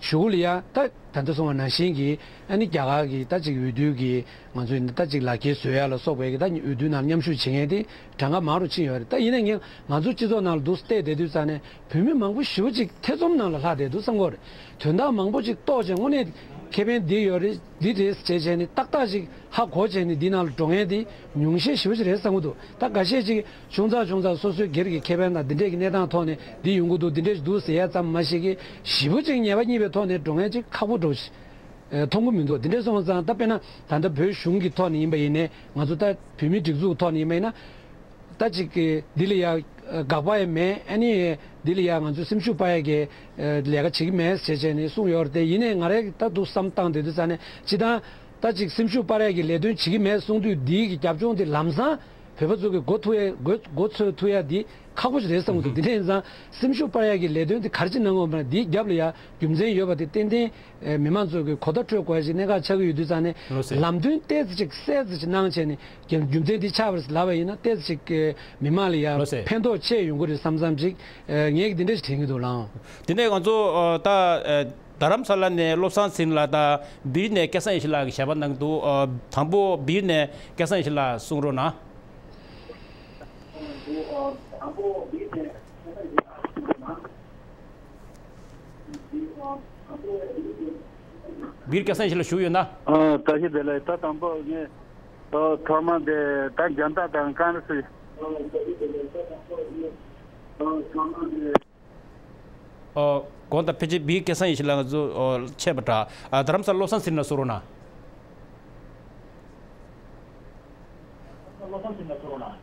གཞུག་ལ་ཡ་ད་ད་ལྟ་གསུངས་པ་ནང་བཞིན་གྱི་ཨ་ནི་རྒྱ་གར་གྱི་ད་ཅིག་འོས་བསྡུ་གི་ང་ཚོས་ད་ཅིག་ལག་འཁྱེར་བཟོ་ཡ་ལ་སོགས་པའི་གི་ད་འོས་བསྡུ་ནང་མཉམ་ཞུགས་བྱེད་མཁན་དེ་གྲངས་ཀ་མང་རུ་ཕྱིན་ཡོད་རེད། ད་ཡིན་ན་ངས་ང་ཚོ་སྤྱི་ཚོགས་ནང་ལ་འདུག་བལྟས་བསྡད་དུས་ཙང་ནས་བོད་མི་མང་པོ་ཞེ་པོ་ཅིག་ཐེ་ཚོམ་ནང་ལ་ལྷག་བསྡད་འདུག་བསམ་གྱི་ཡོད་རེད། དོན་དག་མང་པོ་ཅིག་རྟོགས་བྱས་དངོས་གནས་ཁེ་ཕན་འདི་ཡོད་རེད། འདི་རེད་བྱས་བྱས་ནས་ཏག་ཏག་ཅིག་ཧ་གོ་བྱས་ནས་འདི་ནང་ལ་འགྲོ་མཁན་དེ་ཉུང་ཤས་ཞེ་པོ་ཅིག་རེད་བསམ་གྱི་འདུག་ད་འགའ་ཤས་ཅིག་ཆུང་ཙག་ཆུང་ཙག་སོ་སོའི་སྒེར་གྱི་ཁེ་ཕན་དང་འདི་འདྲས་ཀྱི་གནས་སྟངས་ཐོག་ནས་འདི་ཡོང་གི་འདུག་འདི་འདྲས་འདུག་ཟེར་ཡ་ཙམ་མ་ཞིག་གིས་ཞེ་པོ་ཅིག་ཉེས་པ་རྙེད་པའི་ཐོག་ནས་འགྲོ་མཁན་ཅིག་ཁག་པོ་འགྲོ་ཞིག་མཐོང་གི་མི་འདུག་འདི་འདྲས་སོང་ཙང་ད་དཔེར་ན་ད་ལྟ་བོད་གཞུང་གི་ཐོག་ནས་ཡིན་པ་ཡིན་ནའི་ང་ཚོ་ད་བོད་མིའི་སྒྲིག་འཛུགས་ཐོག་ནས་ཡིན་པ་ཡིན་ན། ད་ཅིག་གི་འདི་ལ་ཡ་དགག་པ་ཡང་མེད། ཨ་ནི་འདི་ལ་ཡ་ང་ཚོས་སེམས་ཤུགས་སྤར་ཡ་གི་ལས་ཀ་བྱེད་ཀྱི་མེད་ཟེར་བྱས་ནས་གསུངས་ཡོད་རེད་དེ། ཡིན་ནའི་ང་རའི་ད་འདུག་བསམ་བཏང་བསྡད་དུས་ཙང་ནས་སྤྱིར་བཏང་ད་ཅིག་སེམས་ཤུགས་སྤར་ཡ་གི་ལས་དོན་བྱེད་ཀྱི་མེད་གསུངས་དུས། འདིའི་གི་རྒྱབ་ལྗོངས་དེ་ལམ་སང་བོད་པ་ཚོ་གི་མགོ་ཐུག་ཡ་མགོ་མགོ་ཚོས་ཐུག་ཡ་འདི་ཁག་པོ་ཞིག་རེད་བསམ་གྱི་འདུག་དེ་འདྲ་ཡིན་ཙང་སེམས་ཤུགས་སྤར་ཡ་གི་ལས་དོན་དེ་ག་རེ་བྱེད་གནང་དགོས་པ་ན། འདིའི་རྒྱབ་ལ་ཡ་རྒྱུ་མཚན་ཡོད་པ་དེ་ཏན་ཏན་མི་མང་ཚོ་གི་གོ་བརྡ་སྤྲོད་དགོས་ཡ་ཞིག་གནད་འགག་ཆགས་ཀྱི་ཡོད་དུས་ཙང་ནས། ལོ་ཟེར། ལམ་སྟོན་ཏོག་ཙམ་ཅིག་གསལ་ཙམ་ཅིག་གནང་བྱས་ནས། རྒྱུ་མཚན་འདི་ཆགས་པ་རེད་ལབ་པ་ཡིན་ན་ཏོག་ཙམ་ཅིག་མི་མང་ལ་ཡ་ལོ་ཟེར། ཕན་ཐོགས་ཆེ་ཡོང་གི་རེད་བསམ་བསམ་ཅིག་ངས་འདི་འདྲ་ཞིག་དྲན་གྱི་འདུག་ལགས། དེ་ནས་ང་ཚོ་ད་རྡ་རམ་ས་ལ་ནས་བློ་བཟང་ཟིན་ལགས་དང་སྦིར་ནས་སྐལ་བཟང་ཡེ་ཤེས་ལགས་ཀྱིས་ཞལ་པར་གནང་འདུག་དང་པོ་སྦིར་ནས་སྐལ་བཟང་ཡེ་ཤེས་ལགས་གསུང་རོགས་གནང་། སྦིར་སྐལ་བཟང་ཡེ་ཤེས་ལགས་བཞུགས་ཡོད་ན། ཨ། བཀྲ་ཤིས་བདེ་ལེགས། ད་དང་པོ་ངས་ཨ་ཐོག་མ་དེ་ད་རྒྱ་མདའ་དང་ཀན་སུའུ། ཨ། གོང་དུ་ཕལ་ཆེར་སྦིར་སྐལ་བཟང་ཡེ་ཤེས་ལགས་ང་ཚོ་ཨ་འཆད་པ་འདྲ། ཨ། རྡ་རམ་ས་ལ་བློ་བཟང་ཟིན་ལགས་གསུང་རོགས་གནང་།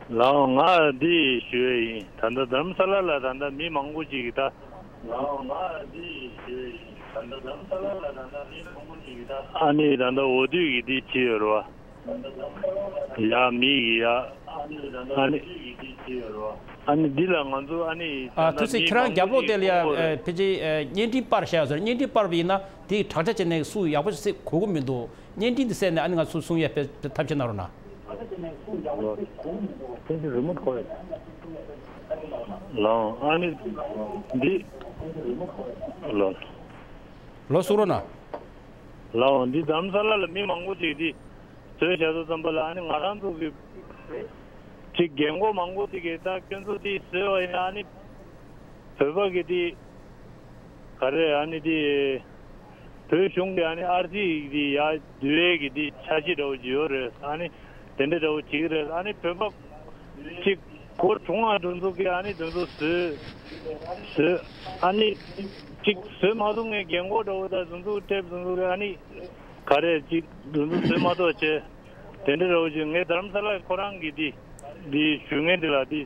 ལགས། ང་འདི་ཞུ་ཡས་ཡིན། ད་ལྟ་རྡ་རམ་ས་ལ་ལ་ད་ལྟ་མི་མང་པོ་ཅིག་གིས་ད། ལགས། ང་འདི་ཞུ་ཡས་ཡིན། ད་ལྟ་རྡ་རམ་ས་ལ་ལ་ད་ལྟ་མི་མང་པོ་ཅིག་གིས་ད། ཨ་ནི་ད་ལྟ་འོ་དོད་ཀྱིས་འདི་བྱས་ཡོད་རེད་བ། ཡ་མི་གིས་ཡ། ཨ་ནི། ཨ་ནི་འདི་ལ་ང་ཚོ་ཨ་ནི། ཨ། ད་ལྟ་ཐུགས་རྗེ་ཆེ། མི་ཁྱེད་རང་མང་པོ་རྒྱབ་ལོགས་ཅིག་དེ་ལ་ཡ་མཐོང་གི་རེད། ཨ། ཕལ་ཆེར་ཨ་བརྙན་འཕྲིན་པར་བཞག་ཡོད་ཟེར། བརྙན་འཕྲིན་པར་བ་ཡིན་ན་དེ་དྲག་ཆ་བྱས་ནས་སུ་ཡག་པོ་ཞིག་གོ་གི་མི་འདུག་བརྙན་འཕྲིན་དེ་བསད་ནས་ཨ་ནི་ང་ཚོ་གསུང་ཡ་དཔེ་ཐབས་ཤེས་གནང་རོགས་གནང་། ལགས། ཨ་ནི་འདི། ལགས། ལགས་གསུང་རོགས་གནང་། ལགས། འདི་རྡ་རམ་ས་ལ་ལ་མི་མང་པོ་ཅིག་འདི་བཟོས་བཞག་དུས་ཙམ་པ་ལ། ཨ་ནི་ང་རང་ཚོ་གི་ཅིག་རྒན་གོག་མང་པོ་ཅིག་གིས་ད་ཁྱོད་ཚོ་འདི་བཟོས་པ་ཡིན་ན་ཨ་ནི་བོད་པ་གི་འདི་ག་རེ། ཨ་ནི་འདི་བོད་གཞུང་གི་ཨ་ནི་ཨར་ཙི་འདི་ཡར་བསྡུ་ཡས་ཀྱི་འདི་འཆར་གཞི་འདྲ་བོ་ཅིག་ཡོད་རེད། ཨ་ནི་དེ་འདྲ་འདྲ་བོ་བྱེད་ཀྱི་རེད། ཨ་ནི་བོད་པ་ཅིག་གོ་གྲུང་བ་འདི་ཚོ་གིས་ཨ་ནི་དེ་ཚོ་བཟོས་བཟོས། ཨ་ནི་ཅིག་བཟོས་མ་ཐུབ་མཁན་རྒན་གོག་འདྲ་བོ་དང་དེ་ཚོ་ཀྲེབ་དེ་ཚོ་གིས་ཨ་ནི་ག་རེ་ཅིག་དེ་ཚོ་བཟོས་མ་ཐུབ་བྱས། དེ་འདྲ་འདྲ་བོ་ཅིག་ངས་རྡ་རམ་ས་ལ་ཁོ་རང་གི་འདི་འདི་ཞུ་མཁན་འདི་ལ་འདི་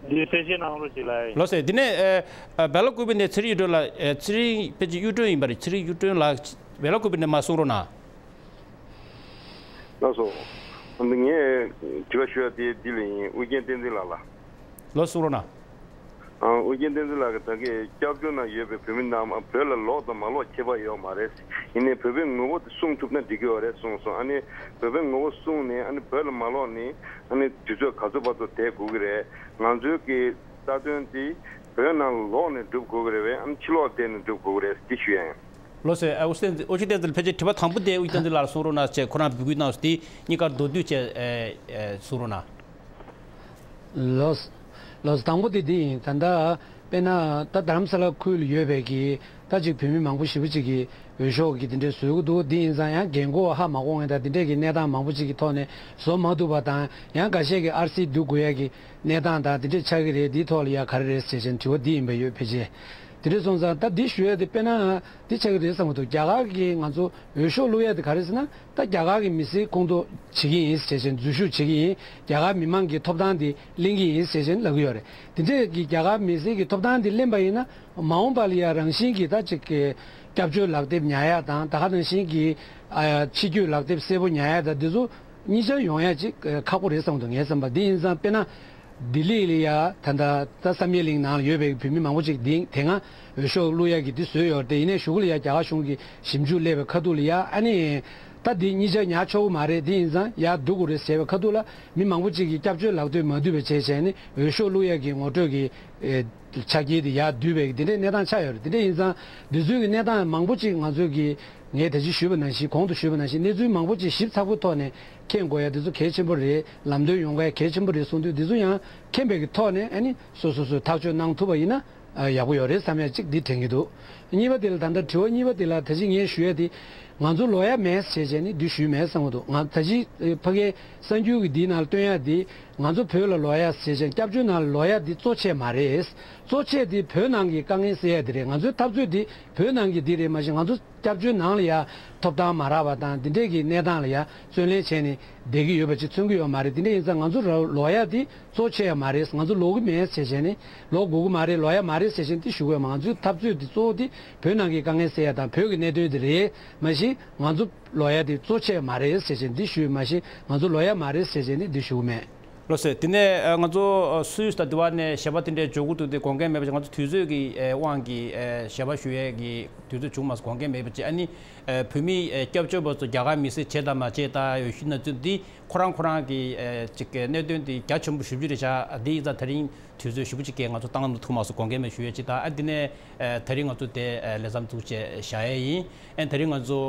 འདི་གསལ་བཤད་གནང་རོགས་ཞེས་ལབ་ཡིན། ལགས་སོ། འདི་ནས་ཨ་ཨ་སྦེ་ལ་ཀུ་པེ་ནས་ཚེ་རིང་གཡུ་སྒྲོན་ལགས། ཨ། ཚེ་རིང་ཕལ་ཆེར་གཡུ་སྒྲོན་ཡིན་པ་རེད། ཚེ་རིང་གཡུ་སྒྲོན་ལགས་སྦེ་ལ་ཀུ་པེ་ནས་མར་གསུང་རོགས་གནང་། ལགས་སོ། ངས་དྲི་བ་ཞུ་ཡ་དེ་འདི་ལ་ཡིན། ཨུ་རྒྱན་བསྟན་འཛིན་ལགས་ལ། ལགས་སོ། གསུང་རོགས་གནང་། ཨ། ཨུ་རྒྱན་བསྟན་འཛིན་ལགས་ཀྱིས་ད་གིན་སྐྱབས་བཅོལ་ནང་ཡོད་པའི་བོད་མི་རྣམས་བོད་ལ་ལོག་དང་མ་ལོག་ཁྱད་པར་ཡོད་མ་རེད། ཡིན་ནའི་བོད་པའི་ངོ་བོ་དེ་སྲུང་ཐུབ་ན་འགྲིག་གི་ཡོད་རེད་གསུངས་སོང་། ཨ་ནི་བོད་པའི་ངོ་བོ་སྲུང་ནས་ཨ་ནི་བོད་ལ་མ་ལོག་ནས་ཨ་ནི་དུས་ཚོད་ག་ཚོད་བར་དུ་བསྡད་དགོས་ཀྱི་རེད། ང་ཚོའི་གི་རྩ་དོན་དེ་བོད་ནང་ལོག་ནས་སྒྲུབ་དགོས་ཀྱི་རེད་པས། ཨ་ནི་ཕྱི་ལོགས་བསྡད་ནས་སྒྲུབ་དགོས་ཀྱི་རེད། འདི་ཞུ་ཡ་ཡིན། ལགས་སོ། ཨ། ཨུ་རྒྱན་བསྟན་འཛིན། ཨུ་རྒྱན་བསྟན་འཛིན་ལགས། ཕལ་ཆེར་དྲི་བ་དང་པོ་དེ་ཨུ་རྒྱན་བསྟན་འཛིན་ལགས་ལ་གསུང་རོགས་གནང་ཞེས་ཁོ་རང་འབོད་སྐུལ་གནང་སོང་། དེ་གཉིས་ཀར་མདོར་བསྡུས་བྱས་ཨ་ཨ་གསུང་རོགས་གནང་། ལགས། ལགས་སོ། དང་པོ་དེ་འདི་ཡིན། ད་ལྟ་དཔེར་ན་ད་རྡ་རམ་ས་ལ་ཁུལ་ལ་ཡོད་པའི་གི་ད་ཅིག་བོད་མི་མང་པོ་ཞེ་པོ་ཅིག་གིས་འོས་ཤོག་གི་དེ་འདྲའི་བཟོ་གི་འདུག་དེ་ཡིན་ཙང་ཡང་རྒན་གོག་ཧ་མ་གོ་མཁན་དང་དེ་འདྲས་ཀྱི་གནས་སྟངས་མང་པོ་ཅིག་གི་ཐོག་ནས་བཟོ་མ་ཐུབ་པ་དང་། ཡང་འགའ་ཤས་ཀྱིས་ཨར་སི་བསྡུ་དགོས་ཡ་གི་གནས་སྟངས་དང་དེ་འདྲས་ཆགས་ཀྱི་རེད། དེའི་ཐོག་ལ་ཡ་ག་རེ་རེད་ཟེར་བྱས་ནས་དྲི་བ་འདི་ཡིན་པ་ཡོད་ཕལ་ཆེར། དེ་འདྲས་སོང་ཙང་ད་འདི་ཞུ་ཡ་དེ་དཔེར་ན་འདི་ཆགས་ཀྱི་རེད་བསམ་གྱི་འདུག་རྒྱ་གར་གྱིས་ང་ཚོ་འོས་ཤོག་བླུག་ཡ་དེ་ག་རེ་ཟེར་ན། ད་རྒྱ་གར་གྱི་མི་སེར་ཁོངས་གཏོགས་བྱེད་ཀྱི་ཡིན་ཟེར་བྱས་ནས་འཛུལ་ཞུགས་བྱེད་ཀྱི་ཡིན། རྒྱ་གར་མི་མང་གི་ཐོབ་ཐང་དེ་ལེན་གྱི་ཡིན་ཟེར་བྱས་ནས་ལབ་ཀྱི་ཡོད་རེད། དེ་འདྲས་ཀྱི་རྒྱ་གར་མི་སེར་གྱི་ཐོབ་ཐང་དེ་ལེན་པ་ཡིན་ན། མ་འོངས་པ་ལ་ཡ་རང་བཞིན་གྱིས་ད་ཅིག་གི་སྐྱབས་བཅོལ་ལག་དེབ་ཉར་ཡ་དང་། ད་ག་ནང་བཞིན་གྱི་ཨ་ཕྱི་སྐྱོད་ལག་དེབ་གསལ་པོ་ཉར་ཡ་དང་། འདི་ཚོ་གཉིས་ཆར་ཡོང་ཡ་ཅིག་ཁག་པོ་རེད་བསམ་འདུག་ངའི་བསམ་པ་འདི་ཡིན་ཙང་། དཔེར་ན་ལྡི་ལི་ལ་ཡ་ད་ལྟ་ད་བསམ་ཡས་གླིང་ནང་ལ་ཡོད་པའི་བོད་མི་མང་པོ་ཅིག་འདི་དེ་སྔ་འོས་ཤོག་བླུག་ཡ་གི་འདི་བཟོས་ཡོད་རེད་དེ། ཡིན་ནའི་གཞུག་གུ་ལ་ཡ་རྒྱ་གར་གཞུང་གིས་ཞིབ་འཇུག་སླེབས་པའི་ཁ་ཐུག་ལ་ཡ། ཨ་ནི་ད་འདི་གཉིས་ཆར་ཉར་ཆོག་གི་མ་རེད། འདི་ཡིན་ཙང་ཡར་བསྡུ་དགོས་རེད་ཟེར་བའི་ཁ་ཐུག་ལ། མི་མང་པོ་ཅིག་གིས་སྐྱབས་བཅོལ་ལག་དེབ་མ་བསྡུས་པ་བྱས་བྱས་ནས་འོས་ཤོག་བླུག་ཡ་གི་ངོ་སྤྲོད་ཀྱི་ཨེ་ཆ་རྐྱེན་དེ་ཡར་བསྡུས་པའི་འདི་འདྲའི་གནས་སྟངས་ཆགས་ཡོད་རེད། འདི་འདྲ་ཡིན་ཙང་འདི་ཚོའི་གི་གནས་སྟངས་མང་པོ་ཅིག་ང་ཚོས་གི་ངས་ད་ཅི་ཞུས་པ་ནང་བཞིན། གོང་དུ་ཞུས་པ་ནང་བཞིན་གནས་ཚུལ་མང་པོ་ཅིག་ཞིབ་ཚགས་པོའི་ཐོག་ནས་མཁྱེན་དགོས་ཡ་འདི་ཚོ་གལ་ཆེན་པོ་རེད། ལམ་སྟོན་ཡོང་ག་ཡ་གལ་ཆེན་པོ་རེད་གསུངས་དུས། འདི་ཚོ་ཡང་མཁྱེན་པའི་གི་ཐོག་ནས་ཨ་ནི་སོ་སོ་སོས་ཐག་གཅོད་གནང་ཐུབ་པ་ཡིན་ན་ཨ་ཡག་པོ་ཡོད་རེད་བསམ་ཡ་ཅིག་འདི་དྲན་གྱི་འདུག་གཉིས་པ་དེ་ལ། ད་ལྟ་དྲི་བ་གཉིས་པ་དེ་ལ་ད་ཅི་ངས་ཞུ་ཡ་དེ། ང་ཚོ་ལོག་ཡ་མེད་ཟེར་བྱས་ནས་འདི་ཞུས་མེད་བསམ་གྱི་འདུག་ང་ད་ཅི་ཕ་གིའི་གསར་འགྱུར་གྱི་འདིའི་ནང་ལ་སྟོན་ཡ་འདི་ང་ཚོ་བོད་ལ་ལོག་ཡ་ཟེར་བྱས་སྐྱབས་བཅོལ་ནང་ལ་ལོག་ཡ་འདི་གཙོ་ཆེ་མ་རེད། གཙོ་ཆེ་འདི་བོད་ནང་གི་དཀའ་ངལ་སེལ་ཡ་འདི་རེད། ང་ཚོའི་འཐབ་རྩོད་འདི་བོད་ནང་གི་འདི་རེད། མ་གཞི་ང་ཚོ་སྐྱབས་བཅོལ་ནང་ལ་ཡ་ཐོབ་ཐང་མ་རག་པ་དང་འདི་འདྲས་ཀྱི་གནས་སྟངས་ལ་ཡ་བརྩོན་ལེན་བྱས་ནས་བསྡད་ཀྱི་ཡོད་པ་ཅིག་མཚོན་གྱི་ཡོད་མ་རེད། འདི་འདྲས་ཡིན་ཙང་ང་ཚོ་ལོག་ཡ་འདི་གཙོ་ཆེ་ཡ་མ་རེད། ང་ཚོ་ལོག་གི་མེད་ཟེར་བྱས་ནས་ལོག་དགོས་ཀྱི་མ་རེད། ལོག་ཡ་མ་རེད་ཟེར་བྱས་ནས་འདི་ཞུ་དགོས་ཡ་མ། ང་ཚོའི་འཐབ་རྩོད་འདི་གཙོ་བོ་འདི་བོད་ནང་གི་དཀའ་ངལ་སེལ་ཡ་དང་བོད་ཀྱི་གནད་དོན་འདི་རེད། མ་གཞི་ང་ཚོ་ལོག་ཡ་དེ་གཙོ་ཆེ་མ་རེད་ཟེར་བྱས་འདི་ཞུས། མ་གཞི་ང་ཚོ་ལོག་ཡ་མ་རེད་ཟེར་བྱས་ནས་འདི་ཞུ་གི་མེད། ལགས་སོ། དེ་ནས་ཨ་ང་ཚོ་ཨ་སུད་སི་དང་དེ་བ་ནས་ཞལ་པར་དེ་འདྲའི་འབྱོར་གྱི་འདུག་དེ་དགོངས་འགལ་མེད་པ་བྱས། ང་ཚོ་དུས་ཚོད་ཀྱི་ཨ་དབང་གིས་ཨ་ཞལ་པར་ཞུ་ཡས་ཀྱི་དུས་ཚོད་བྱུང་མ་སོང་། དགོངས་འགལ་མེད་པ་བྱས། ཨ་ནི་ཨ་བོད་མི་ཨ་སྐྱབས་བཅོལ་བ་ཚོ་རྒྱ་གར་མི་སེར་བྱས་དང་མ་བྱས་དང་ཡོད་ཤུལ་ན་ཚུལ་འདི་ཁོ་རང་ཁོ་རང་གི་ཨ་ཅིག་གནད་དོན་འདི་རྒྱ་ཆེན་པོ་ཞེ་པོ་ཅིག་རེད་ཤག་འདི་ཡིན་ཙང་དེ་རིང་དུས་ཚོད་ཞེ་པོ་ཅིག་གིས་ང་ཚོ་བཏང་མ་ཐུབ་མ་སོང་། དགོངས་འགལ་མེད་ཞུ་ཡས་ཅིག་དང་། ཨ་དེ་ནས་ཨ་དེ་རིང་ང་ཚོ་དེ་ཨ་ལས་མཚམས་འཛུགས་བྱས་བཞག་ཡས་ཡིན། ཨ་དེ་རིང་ང་ཚོ་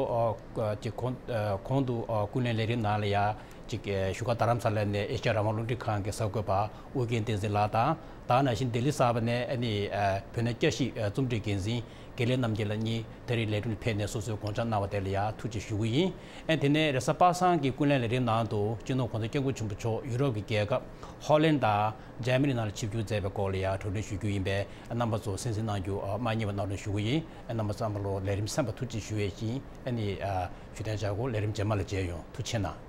ཨ་ཅིག་གོང་ཨ་གོང་དུ་ཨ་ཀུན་གླེང་ལས་རིམ་ནང་ལ་ཡ་ཅིག་ཨ་བཞུགས་སྒར་རྡ་རམ་ས་ལ་ནས་ཨེ་ཤ་ཡ་རང་དབང་རླུང་འཕྲིན་ཁང་གི་གསར་འགོད་པ་ཨུ་རྒྱན་བསྟན་འཛིན་ལགས་དང་། ད་ནང་བཞིན་ལྡི་ལི་གསར་པ་ནས་ཨ་ནི་ཨ་བོད་གནས་བསྐྱར་ཞིབ་ཨ་རྩོམ་སྒྲིག་འགན་འཛིན་དགེ་ལེགས་རྣམ་རྒྱལ་ལགས་གཉིས་ད་རེས་ལས་རིམ་ལ་ཕེབས་ནས་སོ་སོའི་དགོངས་འཆར་གནང་བ་དེ་ལ་ཡ་ཐུགས་རྗེ་ཞུ་གི་ཡིན། ཨ་དེ་ནས་རེས་གཟའ་པ་སངས་ཀྱི་ཀུན་གླེང་ལས་རིམ་ནང་དུ་སྤྱི་ནོར་༸གོང་ས་༸སྐྱབས་མགོན་ཆེན་པོ་མཆོག་ཡུ་རོབ་ཀྱི་རྒྱལ་ཁབ་ཧོ་ལན་དང་འཇར་མ་ནི་ནང་ལ་ཆིབས་བསྒྱུར་མཛད་པའི་སྐོར་ལ་ཡང་གྲོས་འདོན་ཞུ་རྒྱུ་ཡིན་པས། རྣམ་པ་ཚོ་གསན་གཟིགས་གནང་རྒྱུ་མ་བསྙེལ་བ་གནང་རོགས་ཞུ་གི་ཡིན། རྣམ་པ་ཚང་མ་ལོ་ལས་རིམ་གསན་པར་ཐུགས་རྗེ་ཞུ་ཡས་ཤིང་། ཨ་ནི་ཞུ་དན་བྱ་གོ་ལས་རིམ་རྗེས་མ་ལ་མཇལ་ཡོང་། ཐུགས་རྗེ་གནང་།